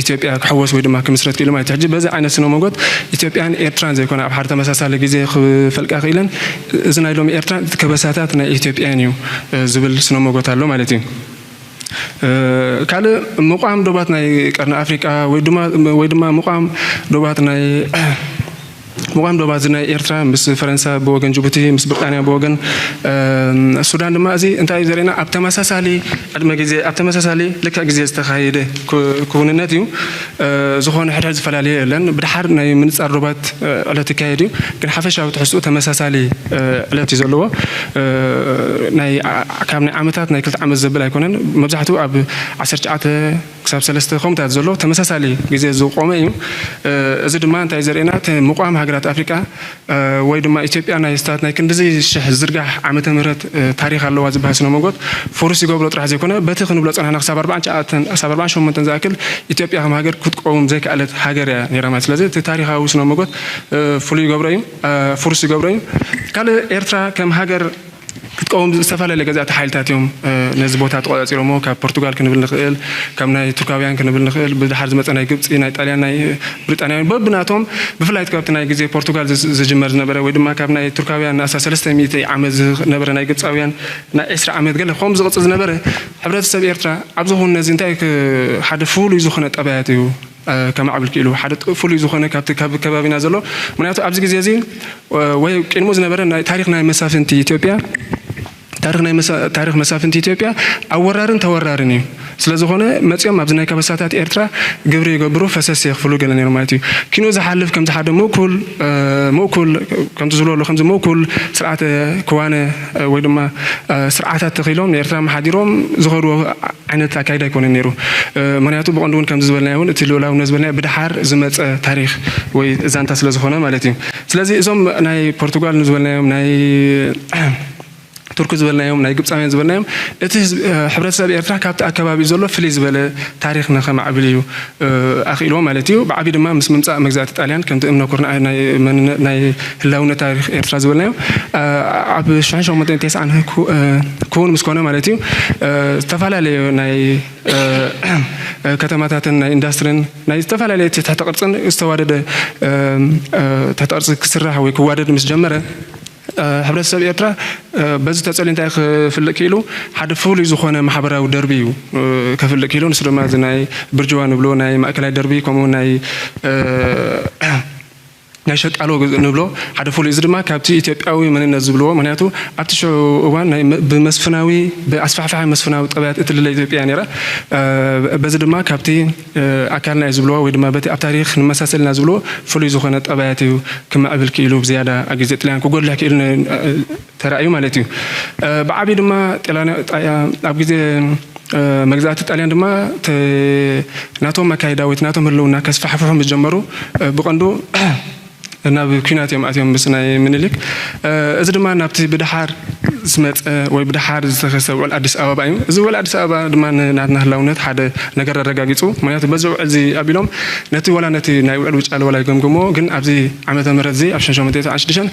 ኢትዮጵያ ክሕወስ ወይ ድማ ክምስረት ክኢሉ ማለት እዩ። ሕጂ በዚ ዓይነት ስነ ሞጎት ኢትዮጵያን ኤርትራን ዘይኮነ ኣብ ሓደ ተመሳሳሊ ግዜ ክፈልቃ ክኢለን እዚ ናይ ሎሚ ኤርትራ ከበሳታት ናይ ኢትዮጵያን እዩ ዝብል ስነ ሞጎት ኣሎ ማለት እዩ። ካልእ ምቋም ዶባት ናይ ቀርኒ ኣፍሪቃ ወይ ድማ ምቋም ዶባት ናይ ምቋም ዶባት ናይ ኤርትራ ምስ ፈረንሳ ብወገን ጅቡቲ ምስ ብሪጣንያ ብወገን ሱዳን ድማ እዚ እንታይ እዩ ዘርእና ኣብ ተመሳሳሊ ቅድመ ግዜ ኣብ ተመሳሳሊ ልክዕ ግዜ ዝተኻየደ ክውንነት እዩ። ዝኾነ ሕድሕድ ዝፈላለየ የለን። ብድሓር ናይ ምንጻር ዶባት ዕለት ይካየድ እዩ። ግን ሓፈሻዊ ትሕዝኡ ተመሳሳሊ ዕለት እዩ ዘለዎ። ናይ ካብ ናይ ዓመታት ናይ ክልተ ዓመት ዘብል ኣይኮነን። መብዛሕትኡ ኣብ ዓሰርተ ትሽዓተ ክሳብ ሰለስተ ከምታት ዘሎ ተመሳሳሊ ግዜ ዝቆመ እዩ። እዚ ድማ እንታይ ዘርእና እቲ ምቋም ሃገራት ኣፍሪቃ ወይ ድማ ኢትዮጵያ ናይ ስታት ናይ ክንድዚ ሽሕ ዝርጋሕ ዓመተ ምህረት ታሪክ ኣለዋ ዝበሃል ስነ መንጎት ፍሩስ ይገብሮ ጥራሕ ዘይኮነ በቲ ክንብሎ ፀናሕና ክሳብ ኣርባዓን ትሽዓተን ክሳብ ኣርባዓን ሸሞንተን ዝኣክል ኢትዮጵያ ከም ሃገር ክትቆውም ዘይከኣለት ሃገር እያ ነይራ ማለት ስለዚ እቲ ታሪካዊ ስነ መንጎት ፍሉይ ይገብሮ እዩ ፍሩስ ይገብሮ እዩ። ካልእ ኤርትራ ከም ሃገር ክትቀውም ዝተፈላለዩ ገዛእቲ ሓይልታት እዮም ነዚ ቦታ ተቆፃፂሮሞ ካብ ፖርቱጋል ክንብል ንኽእል ካብ ናይ ቱርካውያን ክንብል ንኽእል ብድሓር ዝመፀ ናይ ግብፂ ናይ ጣልያን ናይ ብሪጣንያውያን በብናቶም ብፍላይ ካብቲ ናይ ግዜ ፖርቱጋል ዝጅመር ዝነበረ ወይ ድማ ካብ ናይ ቱርካውያን ንኣሳ ሰለስተ ሚእቲ ዓመት ዝነበረ ናይ ግብፃውያን ናይ ዕስራ ዓመት ገለ ከምኡ ዝቕፅል ዝነበረ ሕብረተሰብ ኤርትራ ኣብዚ ኹን ነዚ እንታይ ሓደ ፍሉይ ዝኾነ ጠባያት እዩ ከማዕብል ክኢሉ ሓደ ፍሉይ ዝኾነ ካብቲ ካብ ከባቢና ዘሎ ምክንያቱ ኣብዚ ግዜ እዚ ወይ ቅድሞ ዝነበረ ናይ ታሪክ ናይ መሳፍንቲ ኢትዮጵያ ታሪክ ናይ ታሪክ መሳፍንቲ ኢትዮጵያ ኣብ ወራርን ተወራርን እዩ ስለ ዝኾነ መፅኦም ኣብዚ ናይ ከበሳታት ኤርትራ ግብሪ ይገብሩ ፈሰስ የኽፍሉ ገለ ነይሩ ማለት እዩ ኪኖ ዝሓልፍ ከምዚ ሓደ ምእኩል ምእኩል ከምቲ ዝብሎ ኣሎ ከምዚ ምእኩል ስርዓተ ክዋነ ወይ ድማ ስርዓታት ተኺሎም ንኤርትራ መሓዲሮም ዝኸድዎ ዓይነት ኣካይዳ ኣይኮነን ነይሩ። ምክንያቱ ብቐንዱ እውን ከምዚ ዝበልናዮ እውን እቲ ልኡላውነት ዝበልናዮ ብድሓር ዝመፀ ታሪክ ወይ ዛንታ ስለ ዝኾነ ማለት እዩ። ስለዚ እዞም ናይ ፖርቱጋል ንዝበልናዮም ናይ ቱርኪ ዝበልናዮም ናይ ግብፃውያን ዝበልናዮም እቲ ህዝቢ- ሕብረተሰብ ኤርትራ ካብቲ ኣከባቢ ዘሎ ፍልይ ዝበለ ታሪክ ንኸማዕብል እዩ ኣኽኢልዎ ማለት እዩ። ብዓቢ ድማ ምስ ምምፃእ መግዛእቲ ጣልያን ከምቲ እምነ ኩርናዕ ናይ መንነ- ናይ ህላውነት ታሪክ ኤርትራ ዝበልናዮ ኣብ ሽሕን ሸሞንተን ተስዓን ክውን ምስ ኮነ ማለት እዩ ዝተፈላለዩ ናይ ከተማታትን ናይ ኢንዳስትርን ናይ ዝተፈላለዩ ትሕተ ቅርፅን ዝተዋደደ ትሕተ ቅርፂ ክስራሕ ወይ ክዋደድ ምስ ጀመረ ሕብረተሰብ ኤርትራ በዚ ተጸልዩ እንታይ ክፍልጥ ክኢሉ? ሓደ ፍሉይ ዝኾነ ማሕበራዊ ደርቢ እዩ ክፍልጥ ክኢሉ። ንሱ ድማ እዚ ናይ ብርጅዋ ንብሎ ናይ ማእከላይ ደርቢ፣ ከምኡ ናይ ናይ ሸቃሎ ንብሎ ሓደ ፍሉይ። እዚ ድማ ካብቲ ኢትዮጵያዊ መንነት ዝብልዎ፣ ምክንያቱ ኣብቲ ሽዑ እዋን ናይ ብመስፍናዊ ብኣስፋሕፋሒ መስፍናዊ ጠባያት እትልለ ኢትዮጵያ ነይራ። በዚ ድማ ካብቲ ኣካልና እዩ ዝብልዎ ወይ ድማ በቲ ኣብ ታሪኽ ንመሳሰልና ዝብልዎ ፍሉይ ዝኾነ ጠባያት እዩ ክምዕብል ክኢሉ፣ ብዝያዳ ኣብ ግዜ ጥልያን ክጎልሕ ክኢሉ ተራእዩ ማለት እዩ። ብዓብዩ ድማ ኣብ ግዜ መግዛእቲ ጣልያን ድማ ናቶም ኣካይዳ ወይ ናቶም ህልውና ከስፋሕፍሑ ምስ ጀመሩ ብቐንዱ ናብ ኲናት እዮም ኣትዮም ምስ ናይ ምኒልክ። እዚ ድማ ናብቲ ብድሓር ዝመፀ ወይ ብድሓር ዝተኸሰ ውዕል ኣዲስ ኣበባ እዩ። እዚ ውዕል ኣዲስ ኣበባ ድማ ንናትና ህላውነት ሓደ ነገር ኣረጋጊፁ። ምክንያቱ በዚ ውዕል እዚ ኣቢሎም ነቲ ወላ ነቲ ናይ ውዕል ውጫለ ወላ ይገምግሞ፣ ግን ኣብዚ ዓመተ ምህረት እዚ ኣብ ሽዱሽተ ሚእቲ ተስዓን ሽዱሽተን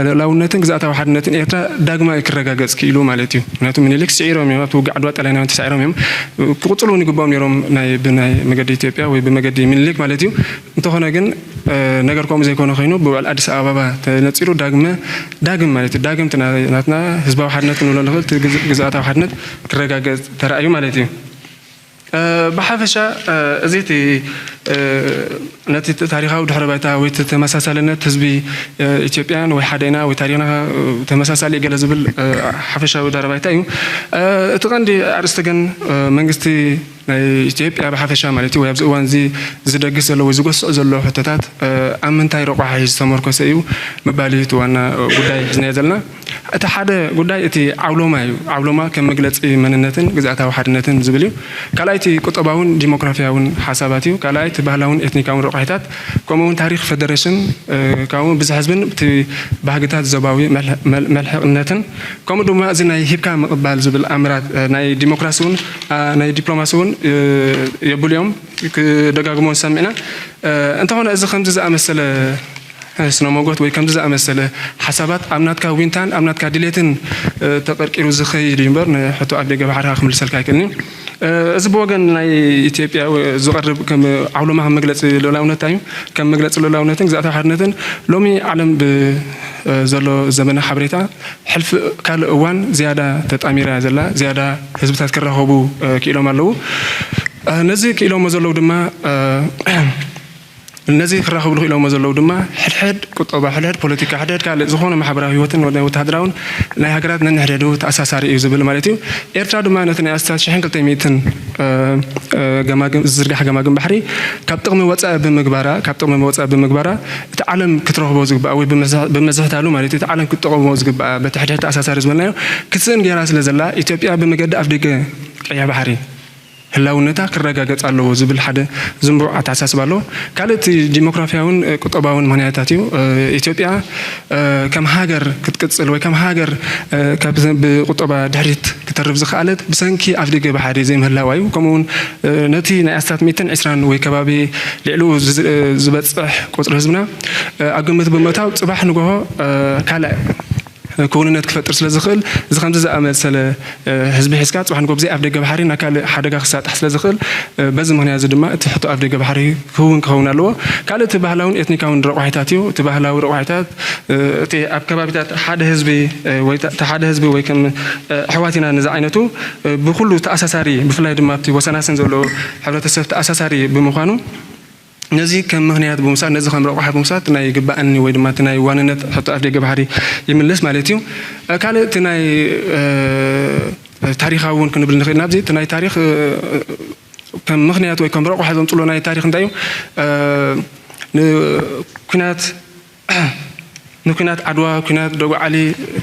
ልኡላውነትን ግዝኣታዊ ሓድነትን ኤርትራ ዳግማይ ክረጋገጽ ክኢሉ ማለት እዩ። ምክንያቱ ምኒልክ ስዒሮም እዮም፣ ኣብቲ ውግእ ዓድዋ ጣልያናውያን ተሳዒሮም እዮም። ክቕጽሉ እውን ይግባኦም ነይሮም ናይ ብናይ መገዲ ኢትዮጵያ ወይ ብመገዲ ምኒልክ ማለት እዩ። እንተኾነ ግን ነገር ከምኡ ዘይኮነ ኮይኑ ብውዕል ኣዲስ ኣበባ ተነጺሩ ዳግመ ዳግም ማለት እዩ ዳግም ናትና ህዝባዊ ሓድነት ክንብሎ ንኽእል ግዝኣታዊ ሓድነት ክረጋገጽ ተራእዩ ማለት እዩ። ብሓፈሻ እዚ እቲ ነቲ ታሪኻዊ ድሕረ ባይታ ወይ ተመሳሳልነት ህዝቢ ኢትዮጵያን ወይ ሓደና ወይ ታሪኽና ተመሳሳሊ ገለ ዝብል ሓፈሻዊ ድሕረ ባይታ እዩ። እቲ ቀንዲ ኣርእስቲ ግን መንግስቲ ናይ ኢትዮጵያ ብሓፈሻ ማለት እዩ ወይ ኣብዚ እዋን እዚ ዝደግስ ዘሎ ወይ ዝጎስዕ ዘሎ ሕቶታት ኣብ ምንታይ ረቋሒ ዝተመርኮሰ እዩ ምባል እዩ እቲ ዋና ጉዳይ ሒዝናዮ ዘለና። እቲ ሓደ ጉዳይ እቲ ዓውሎማ እዩ። ዓውሎማ ከም መግለፂ መንነትን ግዝኣታዊ ሓድነትን ዝብል እዩ። ካልኣይቲ ቁጠባውን ዲሞክራፊያውን ሓሳባት እዩ። ካልኣይቲ ባህላውን ኤትኒካውን ረቋሒታት ከምኡውን ታሪክ ፌደሬሽን ከምኡ ብዝሒ ህዝብን እቲ ባህግታት ዞባዊ መልሕቕነትን ከምኡ ድማ እዚ ናይ ሂብካ ምቕባል ዝብል ኣምራት ናይ ዲሞክራሲ እውን ናይ ዲፕሎማሲ እውን የብሉ እዮም። ክደጋግሞ ንሰምዕ ኢና። እንተኾነ እዚ ከምዚ ዝኣመሰለ ስነ መጎት ወይ ከምዚ ዝኣመሰለ ሓሳባት ኣብ ናትካ ዊንታን ኣብ ናትካ ድሌትን ተቐርቂሩ ዝኸይድ እዩ እምበር ንሕቶ ኣብ ደገ ባሕርኻ ክምልሰልካ ኣይክእልን እዩ። እዚ ብወገን ናይ ኢትዮጵያ ዝቐርብ ከም ዓውሎማ ከም መግለፂ ልኡላውነት እዩ። ከም መግለፂ ልኡላውነትን ግዝኣታዊ ሓድነትን ሎሚ ዓለም ብዘሎ ዘመነ ሓበሬታ ሕልፊ ካልእ እዋን ዝያዳ ተጣሚራ እያ ዘላ። ዝያዳ ህዝብታት ክራኸቡ ክኢሎም ኣለዉ። ነዚ ክኢሎሞ ዘለዉ ድማ ነዚ ክራኸብሉ ክኢሎሞ ዘለዉ ድማ ሕድሕድ ቁጠባ፣ ሕድሕድ ፖለቲካ፣ ሕድሕድ ካልእ ዝኾነ ማሕበራዊ ህይወትን ወታደራውን ናይ ሃገራት ነንሕድሕዱ ተኣሳሳሪ እዩ ዝብል ማለት እዩ። ኤርትራ ድማ ነቲ ናይ ኣስታት ሽሕን ክልተ ሚእትን ዝርጋሕ ገማግም ባሕሪ ካብ ጥቕሚ ወፃኢ ብምግባራ ካብ ጥቕሚ ወፃኢ ብምግባራ እቲ ዓለም ክትረኽቦ ዝግባኣ ወይ ብመዝሕታሉ ማለት እዩ እቲ ዓለም ክትጠቐሞ ዝግባኣ በቲ ሕድሕድ ተኣሳሳሪ ዝበልናዮ ክትስእን ገይራ ስለ ዘላ ኢትዮጵያ ብመገዲ ኣፍደገ ቀይሕ ባሕሪ ህላውነታ ክረጋገጽ ኣለዎ ዝብል ሓደ ዝንቡዕ ኣተሓሳስባ ኣለዎ። ካልእ እቲ ዲሞክራፊያውን ቁጠባውን ምኽንያታት እዩ። ኢትዮጵያ ከም ሃገር ክትቅጽል ወይ ከም ሃገር ካብ ብቁጠባ ድሕሪት ክተርፍ ዝኸኣለት ብሰንኪ ኣፍደገ ባሕሪ ዘይምህላዋ እዩ። ከምኡውን ነቲ ናይ ኣስታት ሚእትን ዕስራን ወይ ከባቢ ልዕሊኡ ዝበጽሕ ቁጽሪ ህዝብና ኣብ ግምት ብምእታው ጽባሕ ንግሆ ካልእ ክውንነት ክፈጥር ስለ ዝኽእል እዚ ከምዚ ዝኣመሰለ ህዝቢ ሒዝካ ጽባሕ ንግሆ ብዘይ ኣፍደገ ባሕሪ ናብ ካልእ ሓደጋ ክሳጣሕ ስለ ዝኽእል በዚ ምኽንያት እዚ ድማ እቲ ሕቶ ኣፍደገ ባሕሪ ክውን ክኸውን ኣለዎ። ካልእ እቲ ባህላውን ኤትኒካውን ረቋሒታት እዩ። እቲ ባህላዊ ረቋሒታት እቲ ኣብ ከባቢታት ሓደ ህዝቢ ወይ እቲ ሓደ ህዝቢ ወይ ከም ኣሕዋት ኢና ንዝዓይነቱ ብኩሉ ተኣሳሳሪ ብፍላይ ድማ ኣብቲ ወሰናስን ዘሎ ሕብረተሰብ ተኣሳሳሪ ብምዃኑ ነዚ ከም ምኽንያት ብምውሳድ ነዚ ከም ረቋሒ ብምውሳድ ናይ ግባኣኒ ወይ ድማ እቲ ናይ ዋንነት ሕቶ ኣፍደገ ባሕሪ ይምልስ ማለት እዩ። ካልእ እቲ ናይ ታሪኻዊ እውን ክንብል ንኽእል ናብዚ እቲ ናይ ታሪክ ከም ምኽንያት ወይ ከም ረቋሒ ዘምፅሎ ናይ ታሪክ እንታይ እዩ? ንኩናት ንኩናት ዓድዋ፣ ኩናት ደጉዓሊ፣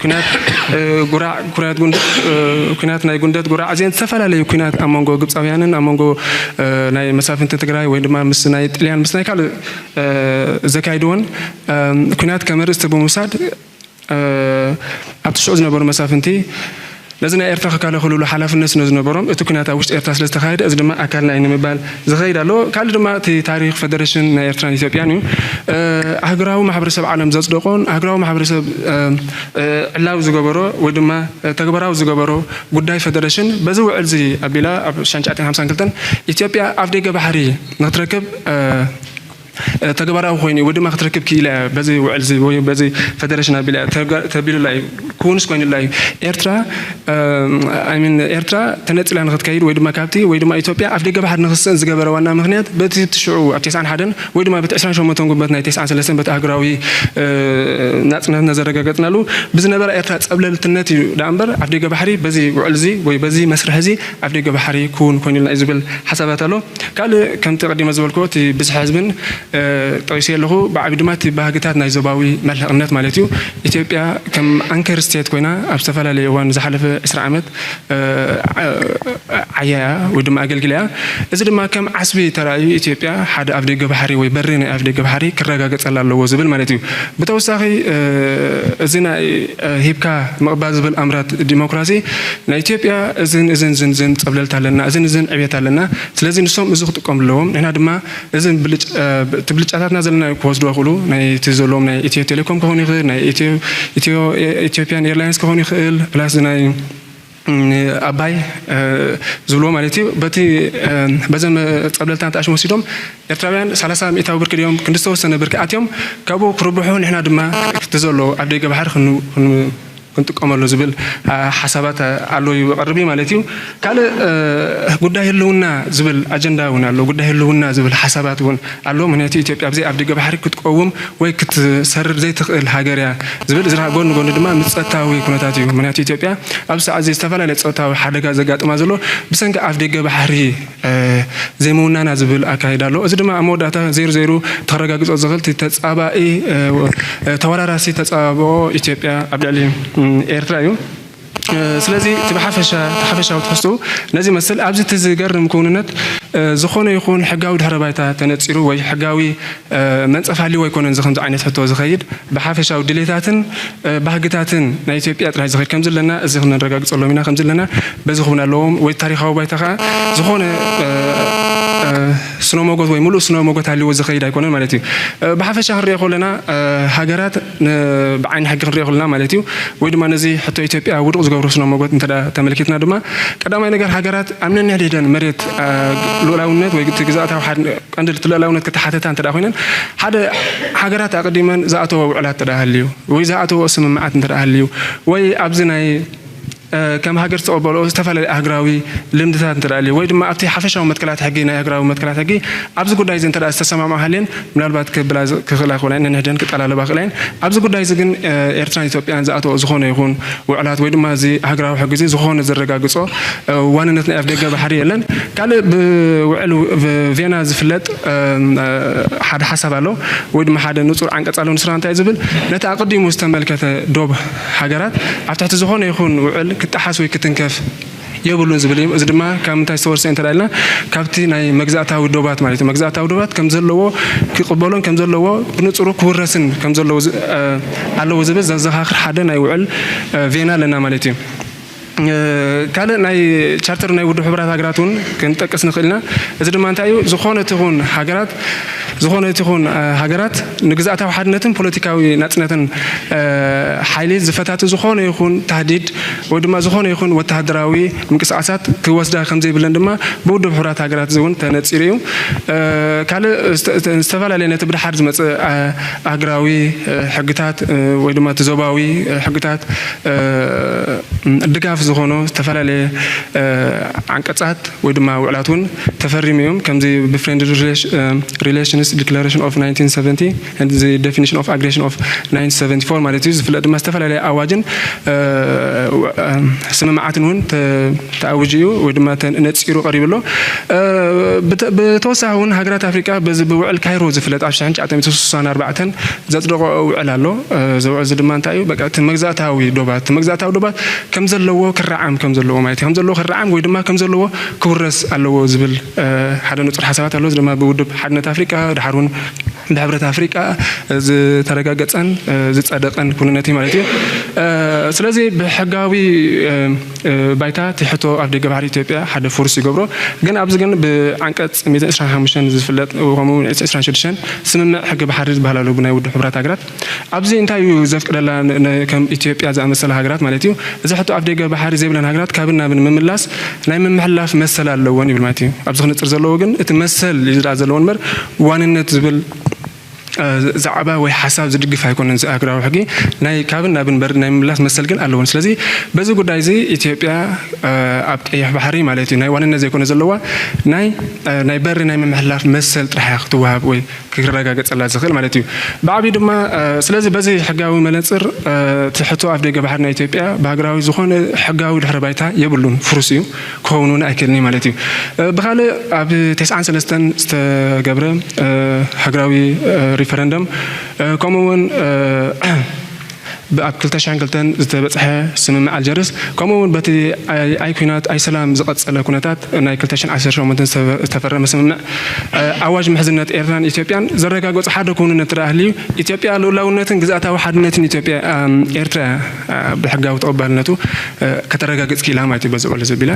ኩናት ጉራዕ፣ ኩናት ጉንደት፣ ኩናት ናይ ጉንደት ጉራዕ እዚአን ዝተፈላለዩ ኩናት ኣብ መንጎ ግብፃውያንን ኣብ መንጎ ናይ መሳፍንቲ ትግራይ ወይ ድማ ምስ ናይ ጥልያን ምስ ናይ ካልእ ዘካይድዎን ኩናት ከም ኣርእስቲ ብምውሳድ ኣብቲ ሽዑ ዝነበሩ መሳፍንቲ ነዚ ናይ ኤርትራ ክከላኸልሉ ሓላፍነት ስለ ዝነበሮም እቲ ኩናት ኣብ ውሽጢ ኤርትራ ስለ ዝተኻየደ እዚ ድማ ኣካልና እዩ ንምባል ዝኸይድ ኣሎ። ካልእ ድማ እቲ ታሪኽ ፌደሬሽን ናይ ኤርትራን ኢትዮጵያን እዩ። ኣህጉራዊ ማሕበረሰብ ዓለም ዘጽደቖን ኣህጉራዊ ማሕበረሰብ ዕላዊ ዝገበሮ ወይ ድማ ተግባራዊ ዝገበሮ ጉዳይ ፌደሬሽን በዚ ውዕል እዚ ኣቢላ ኣብ ሽሕን ትሽዓተን ሓምሳን ክልተን ኢትዮጵያ ኣፍደገ ባሕሪ ንክትረክብ ተግባራዊ ኮይኑ ወይ ድማ ክትረክብ ክኢላ እያ፣ በዚ ውዕል እዚ ወይ በዚ ፈደረሽን ኣቢላ እያ ተቢሉላ እዩ፣ ክውንስ ኮይኑላ እዩ። ኤርትራ ሚን ኤርትራ ተነፂላ ንክትከይድ ወይ ድማ ካብቲ ወይ ድማ ኢትዮጵያ ኣፍ ደገ ባሕሪ ንክትስእን ዝገበረ ዋና ምክንያት በቲ ትሽዑ ኣብ ተስዓን ሓደን ወይ ድማ በቲ ዕስራን ሸሞንተን ጉንበት ናይ ተስዓን ሰለስተን በቲ ኣህጉራዊ ናፅነትና ዘረጋገፅናሉ ብዝነበረ ኤርትራ ፀብለልትነት እዩ ደኣ እምበር ኣፍ ደገ ባሕሪ በዚ ውዕል እዚ ወይ በዚ መስርሕ እዚ ኣፍ ደገ ባሕሪ ክውን ኮይኑልና እዩ ዝብል ሓሳባት ኣሎ። ካልእ ከምቲ ቀዲመ ዝበልክዎ እቲ ብዝሒ ህዝብን ጠቂሰዮ ኣለኹ። ብዓቢ ድማ እቲ ባህግታት ናይ ዞባዊ መልሕቕነት ማለት እዩ። ኢትዮጵያ ከም ኣንከር ስቴት ኮይና ኣብ ዝተፈላለየ እዋን ዝሓለፈ ዕስራ ዓመት ዓያ እያ ወይ ድማ ኣገልግላ እያ። እዚ ድማ ከም ዓስቢ ተራእዩ ኢትዮጵያ ሓደ ኣፍ ደገ ባሕሪ ወይ በሪ ናይ ኣፍ ደገ ባሕሪ ክረጋገጸላ ኣለዎ ዝብል ማለት እዩ። ብተወሳኺ እዚ ናይ ሂብካ ምቕባል ዝብል ኣምራት ዲሞክራሲ ናይ ኢትዮጵያ እዝን እዝን ዝን ዝን ጸብለልታ ኣለና፣ እዝን እዝን ዕቤት ኣለና። ስለዚ ንሶም እዚ ክጥቀሙ ኣለዎም። ንሕና ድማ እዚ እቲ ብልጫታትና ዘለና ክወስዱ ይኽእሉ። ናይ እቲ ዘለዎም ናይ ኢትዮ ቴሌኮም ክኸውን ይኽእል፣ ናይ ኢትዮጵያን ኤርላይንስ ክኸውን ይኽእል፣ ፕላስ ናይ ኣባይ ዝብልዎ ማለት እዩ። በቲ በዘም ጸብለልታ ተኣሽም ወሲዶም ኤርትራውያን ሰላሳ ሚእታዊ ብርኪ ድዮም ክንዲ ዝተወሰነ ብርኪ ኣትዮም ካብኡ ክርብሑ፣ ንሕና ድማ እቲ ዘሎ ኣብ ደገ ባሕሪ ክንጥቀመሉ ዝብል ሓሳባት ኣሎ ይቐርብ ማለት እዩ። ካልእ ጉዳይ ህልውና ዝብል ኣጀንዳ እውን ኣሎ። ጉዳይ ህልውና ዝብል ሓሳባት እውን ኣሎ። ምክንያቱ ኢትዮጵያ ኣብዚ ኣብ ደገ ባሕሪ ክትቀውም ወይ ክትሰርር ዘይትኽእል ሃገር እያ ዝብል እዚ ጎኒ ጎኒ ድማ ምስ ጸጥታዊ ኩነታት እዩ። ምክንያቱ ኢትዮጵያ ኣብ ሰዓት እዚ ዝተፈላለየ ጸጥታዊ ሓደጋ ዘጋጥማ ዘሎ ብሰንኪ ኣፍ ደገ ባሕሪ ዘይምውናና ዝብል ኣካይዳ ኣሎ። እዚ ድማ ኣብ መወዳእታ ዘይሩ ዘይሩ ተረጋግጾ ዝኽእል ተጻባኢ ተወራራሲ ተጻብኦ ኢትዮጵያ ኣብ ልዕሊ ኤርትራ እዩ። ስለዚ እቲ ብሓፈሻ እቲ ሓፈሻዊ ትሕዝትኡ ነዚ መስል ኣብዚ እቲ ዝገርም ክውንነት ዝኾነ ይኹን ሕጋዊ ድሕረ ባይታ ተነጺሩ ወይ ሕጋዊ መንጸፍ ሃልዩ ኣይኮነን እዚ ከምዚ ዓይነት ሕቶ ዝኸይድ ብሓፈሻዊ ድሌታትን ባህግታትን ናይ ኢትዮጵያ ጥራይ ዝኸይድ ከም ዘለና እዚ ክነረጋግጸሎም ኢና ከም ዘለና በዚ ክውን ኣለዎም ወይ ታሪኻዊ ባይታ ከዓ ዝኾነ ስነ ሞጎት ወይ ሙሉእ ስነ ሞጎት ሃልዎ ዝኸይድ ኣይኮነን ማለት እዩ። ብሓፈሻ ክንሪኦ ከለና ሃገራት ብዓይኒ ሕጊ ክንሪኦ ከለና ማለት እዩ ወይ ድማ ነዚ ሕቶ ኢትዮጵያ ውዱቕ ዝገብሩ ስነ ሞጎት እንተ ተመልኪትና ድማ ቀዳማይ ነገር ሃገራት ኣብ ነንሕድሕደን መሬት ሉዓላውነት ወይ ግዛእታዊ ቀንዲ ልኡላውነት ክተሓተታ እንተ ኮይነን ሓደ ሃገራት ኣቐዲመን ዝኣተዎ ውዕላት እንተ ሃልዩ ወይ ዝኣተዎ ስምምዓት እንተ ሃልዩ ወይ ኣብዚ ናይ ከም ሃገር ዝተቐበልኦ ዝተፈላለዩ ኣህጉራዊ ልምድታት እንተ ሃልዩ ወይ ድማ ኣብቲ ሓፈሻዊ መትከላት ሕጊ ናይ ኣህጉራዊ መትከላት ሕጊ ኣብዚ ጉዳይ እዚ እንተ ዝተሰማምዓ ሃልየን ምናልባት ክብላ ክኽእላ ክኽእላ እየን፣ ነንሕደን ክጠላለባ ክኽእላ እየን። ኣብዚ ጉዳይ እዚ ግን ኤርትራን ኢትዮጵያን ዝኣተዎ ዝኾነ ይኹን ውዕላት ወይ ድማ እዚ ሃገራዊ ሕጊ እዚ ዝኾነ ዘረጋግጾ ዋንነት ናይ ኣፍደገ ባሕሪ የለን። ካልእ ብውዕል ቬና ዝፍለጥ ሓደ ሓሳብ ኣሎ ወይ ድማ ሓደ ንጹር ዓንቀጽ ኣሎ። ንሱ እንታይ ዝብል ነቲ ኣቐዲሙ ዝተመልከተ ዶብ ሃገራት ኣብ ትሕቲ ዝኾነ ይኹን ውዕል ክጠሓስ ወይ ክትንከፍ የብሉን ዝብል እዩ። እዚ ድማ ካብ ምንታይ ዝተወርሰ እንተ ኢልና ካብቲ ናይ መግዛእታዊ ዶባት ማለት እዩ። መግዛእታዊ ዶባት ከም ዘለዎ ክቕበሎን ከም ዘለዎ ብንጹሩ ክውረስን ከም ዘለዎ ኣለዎ ዝብል ዘዘኻኽር ሓደ ናይ ውዕል ቬና ኣለና ማለት እዩ። ካልእ ናይ ቻርተር ናይ ውድብ ሕቡራት ሃገራት እውን ክንጠቅስ ንኽእል ኢና። እዚ ድማ እንታይ እዩ? ዝኾነት ይኹን ሃገራት ዝኾነት ይኹን ሃገራት ንግዝኣታዊ ሓድነትን ፖለቲካዊ ናጽነትን ሓይሊ ዝፈታትን ዝኾነ ይኹን ታህዲድ ወይ ድማ ዝኾነ ይኹን ወተሃደራዊ ምንቅስቃሳት ክወስዳ ከም ዘይብለን ድማ ብውድብ ሕቡራት ሃገራት እውን ተነጺሩ እዩ። ካልእ ዝተፈላለየ ነቲ ብድሓር ዝመጽእ ኣህጉራዊ ሕግታት ወይ ድማ እቲ ዞባዊ ሕግታት ድጋፍ ዝኾኑ ዝተፈላለየ ዓንቀጻት ወይ ድማ ውዕላት እውን ተፈሪሙ እዮም። ከምዚ ብ Friendly Relations Declaration of nineteen seventy and the Definition of Aggression of nineteen seventy-four ማለት እዩ ዝፍለጥ ድማ ዝተፈላለየ ኣዋጅን ስምምዓትን እውን ተኣውጁ እዩ ወይ ድማ ነፂሩ ቀሪቡ ኣሎ። ብተወሳኺ እውን ሃገራት ኣፍሪቃ በዚ ብውዕል ካይሮ ዝፍለጥ ኣብ ሽሕን ትሽዓተ ሚእትን ስሳን ኣርባዕተን ዘጽደቆ ውዕል ኣሎ። እዚ ውዕል እዚ ድማ እንታይ እዩ? በቃ እቲ መግዛእታዊ ዶባት እቲ መግዛእታዊ ዶባት ከም ዘለዎ ክረዓም ከም ዘለዎ ማለት እዩ። ከም ዘለዎ ክረዓም ወይ ድማ ከም ዘለዎ ክውረስ ኣለዎ ዝብል ሓደ ንጹር ሓሳባት ኣሎ። እዚ ድማ ብውድብ ሓድነት ኣፍሪቃ ድሓር እውን ብሕብረት ኣፍሪቃ ዝተረጋገጸን ዝጸደቐን ኩነነት እዩ ማለት እዩ። ስለዚ ብሕጋዊ ባይታ እቲ ሕቶ ኣፍደገ ባሕሪ ኢትዮጵያ ሓደ ፉርስ ይገብሮ። ግን ኣብዚ ግን ብዓንቀጽ ሚእትን ዕስራን ሓሙሽተን ዝፍለጥ ከምኡ እውን ዕስራን ሽዱሽተን ስምምዕ ሕጊ ባሕሪ ዝበሃል ኣሎ ብናይ ውድብ ሕቡራት ሃገራት። ኣብዚ እንታይ እዩ ዘፍቅደላ ከም ኢትዮጵያ ዝኣመሰለ ሃገራት ማለት እዩ። እዚ ሕቶ ኣፍደገ ባሕሪ ዘይብለን ሃገራት ካብን ናብን ምምላስ ናይ ምምሕልላፍ መሰል ኣለወን ይብል ማለት እዩ። ኣብዚ ክንጽር ዘለዎ ግን እቲ መሰል እዩ ዝለዓል ዘለዎ እምበር ዋንነት ዝብል ዛዕባ ወይ ሓሳብ ዝድግፍ ኣይኮነን። እዚ ሃገራዊ ሕጊ ናይ ካብን ናብን በሪ ናይ ምምላስ መሰል ግን ኣለዎን። ስለዚ በዚ ጉዳይ እዚ ኢትዮጵያ ኣብ ቀይሕ ባሕሪ ማለት እዩ ናይ ዋንነት ዘይኮነ ዘለዋ ናይ ናይ በሪ ናይ ምምሕላፍ መሰል ጥራሕ ክትወሃብ ወይ ክረጋገጸላ ዝኽእል ማለት እዩ። ብዓብዩ ድማ ስለዚ በዚ ሕጋዊ መነጽር እቲ ሕቶ ኣፍ ደገ ባሕሪ ናይ ኢትዮጵያ ብሃገራዊ ዝኾነ ሕጋዊ ድሕረ ባይታ የብሉን፣ ፍሩስ እዩ። ክኸውን እውን ኣይክእልን እዩ ማለት እዩ። ብኻልእ ኣብ ተስዓን ሰለስተን ዝተገብረ ሃገራዊ ሪፈረንደም ከምኡ እውን ኣብ ክልተ ሽሕን ክልተን ዝተበፅሐ ስምምዕ ኣልጀርስ ከምኡ እውን በቲ ኣይ ኩናት ኣይ ሰላም ዝቐፀለ ኩነታት ናይ ክልተ ሽሕን ዓሰርተ ሸሞንተን ዝተፈረመ ስምምዕ ኣዋጅ ምሕዝነት ኤርትራን ኢትዮጵያን ዘረጋገፁ ሓደ ክውንነት ትረኣህልዩ ኢትዮጵያ ልኡላውነትን ግዝኣታዊ ሓድነትን ኢትዮጵያ ኤርትራ ብሕጋዊ ተቐባልነቱ ከተረጋግጽ ክኢላ ማለት እዩ በዚ ዕለት ዘቢላ።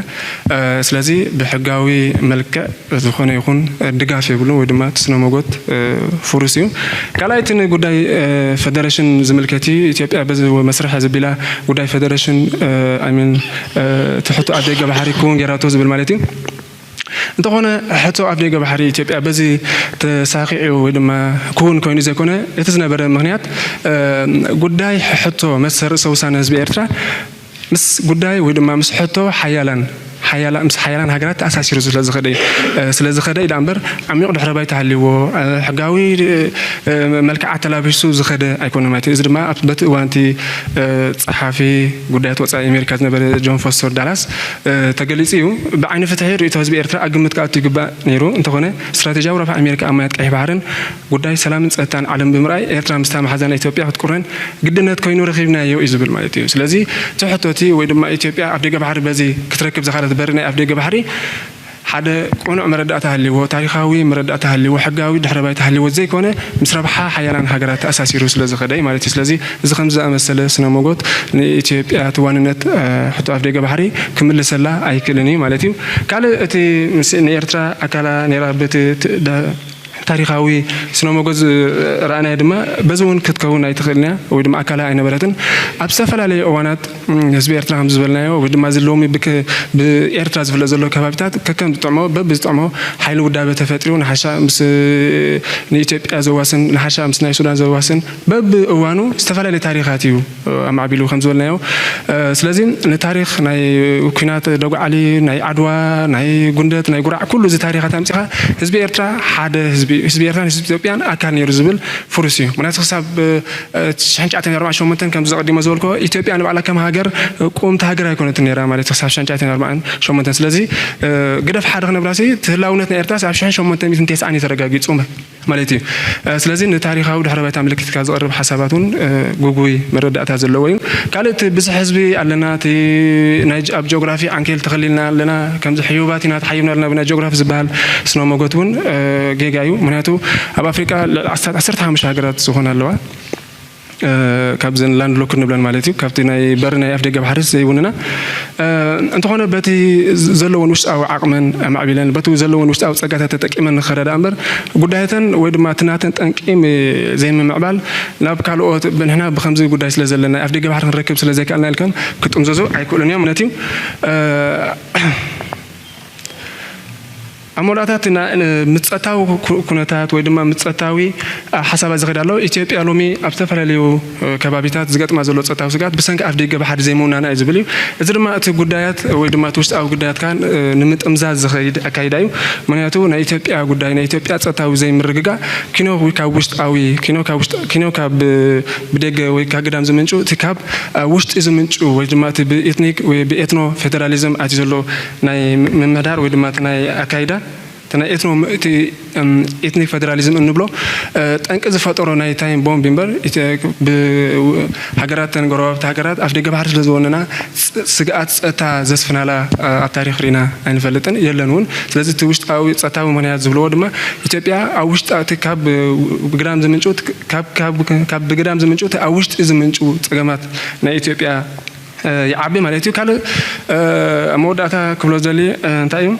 ስለዚ ብሕጋዊ መልክዕ ዝኾነ ይኹን ድጋፍ የብሉን ወይ ድማ እቲ ስነ መጎት ፍሩስ እዩ። ካልኣይ እቲ ንጉዳይ ፈደረሽን ዝምልከት እዩ። ኢትዮጵያ በዚ መስርሕ ዘቢላ ጉዳይ ፈደረሽን ኣይ ሚን እቲ ሕቶ ኣብ ደገ ባሕሪ ክውን ጌራቶ ዝብል ማለት እዩ። እንተኾነ ሕቶ ኣፍ ደገ ባሕሪ ኢትዮጵያ በዚ ተሳኺዑ ወይ ድማ ክውን ኮይኑ ዘይኮነ እቲ ዝነበረ ምኽንያት ጉዳይ ሕቶ መሰል ርእሰ ውሳነ ህዝቢ ኤርትራ ምስ ጉዳይ ወይ ድማ ምስ ሕቶ ሓያላን ምስ ሓያላን ሃገራት ተኣሳሲሩ ስለዝኸደ እዩ። ስለዝኸደ እዩ እምበር ዓሚቕ ድሕረ ባይታ ሃልይዎ ሕጋዊ መልክዓ ተላቢሱ ዝኸደ ኣይኮነ ማለት እዩ። እዚ ድማ በቲ እዋንቲ ጸሓፊ ጉዳያት ወፃኢ ኣሜሪካ ዝነበረ ጆን ፎስተር ዳላስ ተገሊፁ እዩ። ብዓይኒ ፍትሒ ርእይቶ ህዝቢ ኤርትራ ኣብ ግምት ክኣቱ ይግባእ ነይሩ። እንተኾነ ስትራቴጂያዊ ረብሓ ኣሜሪካ ኣብ ማያት ቀይሕ ባሕርን ጉዳይ ሰላምን ጸጥታን ዓለም ብምርኣይ ኤርትራ ምስታ መሓዛና ኢትዮጵያ ክትቁረን ግድነት ኮይኑ ረኺብናዮ እዩ ዝብል ማለት እዩ። ስለዚ እቲ ሕቶቲ ወይ ድማ ኢትዮጵያ ኣፍ ደገ ባሕሪ በዚ ክትረክብ ዝኻለት በሪ ናይ ኣፍ ደገ ባሕሪ ሓደ ቅኑዕ መረዳእታ ሃልይዎ፣ ታሪኻዊ መረዳእታ ሃልይዎ፣ ሕጋዊ ድሕረ ባይታ ሃልይዎ ዘይኮነ ምስ ረብሓ ሓያላን ሃገራት ተኣሳሲሩ ስለ ዝኸደ እዩ ማለት እዩ። ስለዚ እዚ ከምዚ ዝኣመሰለ ስነ መጎት ንኢትዮጵያ እቲ ዋንነት ሕቶ ኣፍ ደገ ባሕሪ ክምልሰላ ኣይክእልን እዩ ማለት እዩ። ካልእ እቲ ንኤርትራ ኣካላ ነይራ በቲ ታሪኻዊ ስነ መጎት ረኣናዮ ድማ በዚ እውን ክትከውን ኣይትኽእልን እያ ወይ ድማ ኣካላ ኣይነበረትን። ኣብ ዝተፈላለዩ እዋናት ህዝቢ ኤርትራ ከም ዝበልናዮ ወይ ድማ እዚ ሎሚ ብኤርትራ ዝፍለጥ ዘሎ ከባቢታት ከከም ዝጥዕሞ በብዝጥዕሞ ሓይሊ ውዳበ ተፈጢሩ ንሓሻ ምስ ንኢትዮጵያ ዘዋስን ንሓሻ ምስ ናይ ሱዳን ዘዋስን በብእዋኑ ዝተፈላለዩ ታሪኻት እዩ ኣማዕቢሉ ከም ዝበልናዮ። ስለዚ ንታሪኽ ናይ ኩናት ደጉዓሊ፣ ናይ ዓድዋ፣ ናይ ጉንደት፣ ናይ ጉራዕ ኩሉ እዚ ታሪኻት ኣምፂኻ ህዝቢ ኤርትራ ሓደ ህዝቢ ህዝቢ ኤርትራን ህዝቢ ኢትዮጵያን ኣካል ነይሩ ዝብል ፍሩስ እዩ። ምክንያቱ ክሳብ ሽሕን ትሽዓተን ኣርባዓን ሸሞንተን ከምዚ ቀዲሞ ዝበልኮ ኢትዮጵያ ንባዕላ ከም ሃገር ቁምቲ ሃገር ኣይኮነትን ነይራ ማለት ክሳብ ሽሕን ትሽዓተን ኣርባዓን ሸሞንተን። ስለዚ ግደፍ ሓደ ክነብራሲ ህላውነት ናይ ኤርትራ ኣብ ሽሕን ሸሞንተ ሚእትን ተስዓን እዩ ተረጋጊፁ። ማለት እዩ። ስለዚ ንታሪኻዊ ድሕረ ባይታ ምልክትካ ዝቐርብ ሓሳባት እውን ግጉይ መረዳእታ ዘለዎ እዩ። ካልእ እቲ ብዝሒ ህዝቢ ኣለና፣ እቲ ናይ ኣብ ጂኦግራፊ ዓንኬል ተኸሊልና ኣለና፣ ከምዚ ሕዩባት ኢና ተሓይብና ኣለና ብናይ ጂኦግራፊ ዝበሃል ስነ መጎት እውን ጌጋ እዩ። ምክንያቱ ኣብ ኣፍሪቃ ዓሰርተ ሓሙሽተ ሃገራት ዝኾና ኣለዋ። ካብዘን ላንድ ሎክ ንብለን ማለት እዩ ካብቲ ናይ በሪ ናይ ኣፍደገ ባሕሪ ዘይውንና እንተኾነ በቲ ዘለዎን ውሽጣዊ ዓቕመን ኣማዕቢለን በቲ ዘለዎን ውሽጣዊ ፀጋታት ተጠቂመን ንኸዳ ደኣ እምበር ጉዳያተን ወይ ድማ እቲ ናተን ጠንቂ ዘይምምዕባል ናብ ካልኦት ንሕና ብከምዚ ጉዳይ ስለ ዘለና ኣፍደገ ባሕሪ ክንረክብ ስለ ዘይከኣልና ኢልከም ክጥምዘዙ ኣይክእሉን እዮም። ነቲ ኣብ መወዳእታ እቲ ምጸታዊ ኩነታት ወይ ድማ ምጸታዊ ሓሳባት ዝኸይድ ኣሎ። ኢትዮጵያ ሎሚ ኣብ ዝተፈላለዩ ከባቢታት ዝገጥማ ዘሎ ጸጥታዊ ስግኣት ብሰንኪ ኣፍ ደገ ባሕሪ ዘይምውናና እዩ ዝብል እዩ። እዚ ድማ እቲ ጉዳያት ወይ ድማ እቲ ውሽጣዊ ጉዳያትካ ንምጥምዛዝ ዝኸይድ ኣካይዳ እዩ። ምክንያቱ ናይ ኢትዮጵያ ጉዳይ ናይ ኢትዮጵያ ጸጥታዊ ዘይምርግጋእ ኪኖ ካብ ውሽጣዊ ኪኖ ካብ ውሽጣ ኪኖ ካብ ብደገ ወይ ካብ ግዳም ዝምንጩ እቲ ካብ ውሽጢ ዝምንጩ ወይ ድማ እቲ ብኤትኒክ ወይ ብኤትኖ ፌደራሊዝም ኣትዩ ዘሎ ናይ ምምሕዳር ወይ ድማ እቲ ናይ ኣካይዳ እቲ ናይ ኤትኖ እቲ ኤትኒክ ፌደራሊዝም እንብሎ ጠንቂ ዝፈጠሮ ናይ ታይም ቦምብ እምበር ሃገራት ተን ጎረባብቲ ሃገራት ኣፍ ደገ ባሕሪ ስለ ዝወነና ስግኣት ፀጥታ ዘስፍናላ ኣብ ታሪክ ርኢና ኣይንፈልጥን የለን እውን። ስለዚ እቲ ውሽጣዊ ፀጥታዊ ምክንያት ዝብልዎ ድማ ኢትዮጵያ ኣብ ውሽጣ እቲ ካብ ብግዳም ዝምንጩ ካብ ብግዳም ዝምንጩ እቲ ኣብ ውሽጢ ዝምንጩ ፀገማት ናይ ኢትዮጵያ ይዓቢ ማለት እዩ። ካልእ ኣብ መወዳእታ ክብሎ ዝደሊ እንታይ እዩ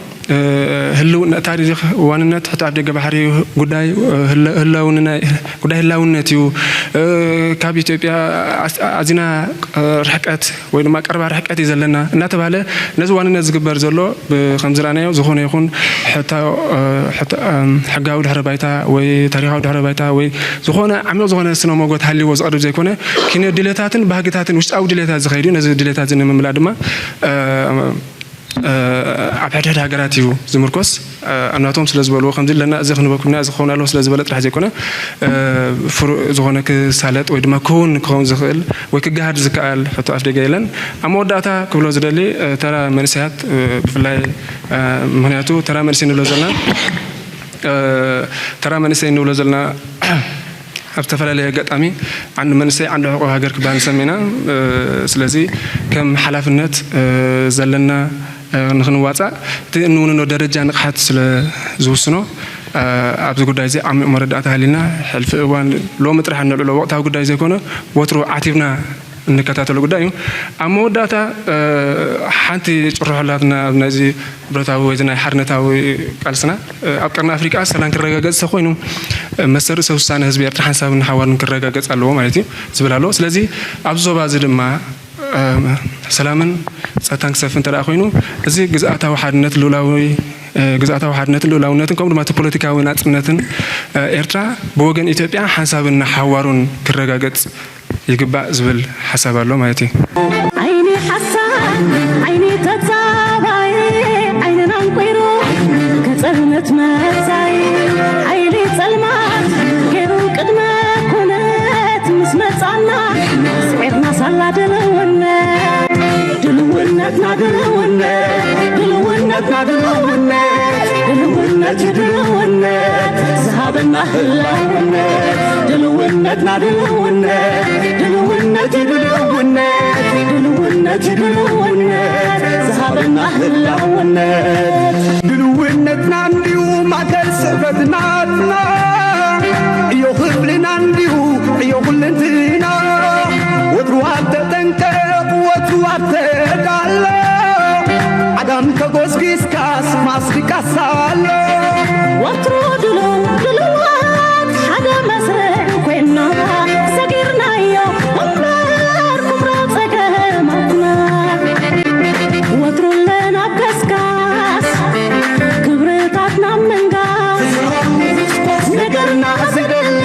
ህልውነ ታሪክ ዋንነት ሕቶ ኣፍ ደገ ባሕሪ ጉዳይ ህላውንና ጉዳይ ህላውነት እዩ። ካብ ኢትዮጵያ ኣዚና ርሕቀት ወይ ድማ ቀረባ ርሕቀት እዩ ዘለና እናተባሃለ ነዚ ዋንነት ዝግበር ዘሎ ከምዝረኣናዮ ዝኾነ ይኹን ሕጋዊ ድሕረ ባይታ ወይ ታሪካዊ ድሕረ ባይታ ወይ ዝኾነ ዓሚቕ ዝኾነ ስነ ሞጎት ሃልይዎ ዝቐርብ ዘይኮነ፣ ኪነ ድሌታትን ባህግታትን ውሽጣዊ ድሌታት ዝኸይድ እዩ። ነዚ ድሌታት እዚ ንምምላእ ድማ ኣብ ሕድሕድ ሃገራት እዩ ዝምርኮስ። ኣብናቶም ስለ ዝበልዎ ከምዚ ኣለና፣ እዚ ክንበኩምና፣ እዚ ክኸውን ኣለዎ ስለ ዝበለ ጥራሕ ዘይኮነ፣ ፍሩእ ዝኾነ ክሳለጥ ወይ ድማ ክውን ክኸውን ዝኽእል ወይ ክገሃድ ዝከኣል ሕቶ ኣፍ ደገ የለን። ኣብ መወዳእታ ክብሎ ዝደሊ ተራ መንእሰያት ብፍላይ ምክንያቱ ተራ መንእሰይ ንብሎ ዘለና ተራ መንእሰይ ንብሎ ዘለና ኣብ ዝተፈላለየ ኣጋጣሚ ዓንዲ መንእሰይ ዓንዲ ሕቆ ሃገር ክበሃል ንሰምዕ ኢና። ስለዚ ከም ሓላፍነት ዘለና ንክንዋፃእ እቲ እንውንኖ ደረጃ ንቕሓት ስለ ዝውስኖ ኣብዚ ጉዳይ እዚ ዓሚቕ መረዳእታ ሃሊና ሕልፊ እዋን ሎሚ ጥራሕ እንዕልሎ ወቕታዊ ጉዳይ ዘይኮነ ወትሩ ዓቲብና እንከታተሎ ጉዳይ እዩ። ኣብ መወዳእታ ሓንቲ ጭርሖ ኣላትና ኣብ ናይዚ ብረታዊ ወይ ናይ ሓርነታዊ ቃልስና ኣብ ቀርኒ ኣፍሪቃ ሰላም ክረጋገጽ ተኮይኑ መሰሪ ሰውሳነ ህዝቢ ኤርትራ ሓንሳብን ሓዋርን ክረጋገጽ ኣለዎ ማለት እዩ ዝብል ኣለዎ። ስለዚ ኣብዚ ዞባ እዚ ድማ ሰላምን ጸጥታን ክሰፍን እንተ ኮይኑ እዚ ግዝኣታዊ ሓድነት ልኡላዊ ግዝኣታዊ ሓድነትን ልኡላውነትን ከምኡ ድማ እቲ ፖለቲካዊ ናጽነትን ኤርትራ ብወገን ኢትዮጵያ ሓንሳብን ሓዋሩን ክረጋገጽ ይግባእ ዝብል ሓሳብ ኣሎ ማለት እዩ። ዓይኒ ሓሳብ ዓይኒ ተጻባይ ዓይንና እንቁይሩ ከጸልመት መጻይ ሓይሊ ጸልማት ገይሩ ቅድመ ኩነት ምስ መጻና ስዒርና ሳላ ድልውነት ድልውነትና ድልውነት ድልውነትና ድልውነት ድልውነት ድልውነት ዝሃበና ህላውነት ድልውነትና ድልውነት ድልውነት ድልውነት ድልውነት ድልውነት ዝሃበና ህላውነት ድልውነትና እንዲዩ ማእከል ስዕበትናትና ዕዮ ክፍልና እንዲዩ ዕዮ ኩልንትና ወትሩ ኣብ ተጠንቀቕ ወትሩ ኣብ ተዳሎ ዓጋም ተጎስጊስካስ ማስሪቃስ ኣሎ ወትሩ ድሉው ድሉዋት ሓደ መስርዕ ኮይና ሰጊርናዮ እምበር ኩምራ ጸገማትና ወትሩ ኣለና ኣብ ከስካስ ክብርታትና ምንጋስ ነገርና ዝደሊ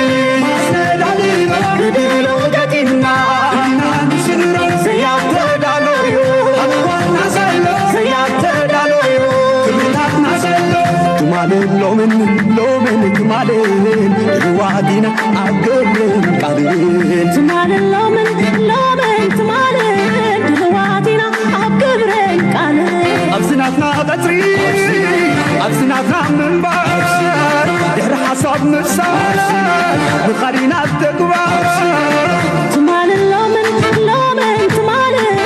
ክድሎ ገጢምና ዘያተዳሎዩ ዘያተዳሎዩ ትማልን ሎምን ሎምን ትማልን ዋዲና ኣብ ግብርን ቃልን ትማልን ሎምን ሎምን ትማልን ድልዋቲና ኣብ ግብርን ቃልን ኣብዚ ናትና ቀጽሪ ኣብዚ ናትና ምንባር ድሕሪ ሓሳብ ምሳር ንኻዲና ተግባር ትማልን ሎምን ሎምን ትማልን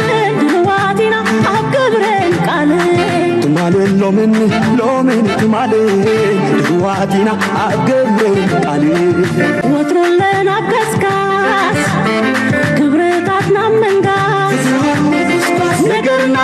ድልዋቲና ኣብ ግብርን ቃልን ትማልን ሎምን ሎምን ትማልን ድልዋቲና ኣብ ግብርን ቃልን ወትሩ ኣለና ኣብ ከስካስ ክብርታትና ምንጋስ ነገርና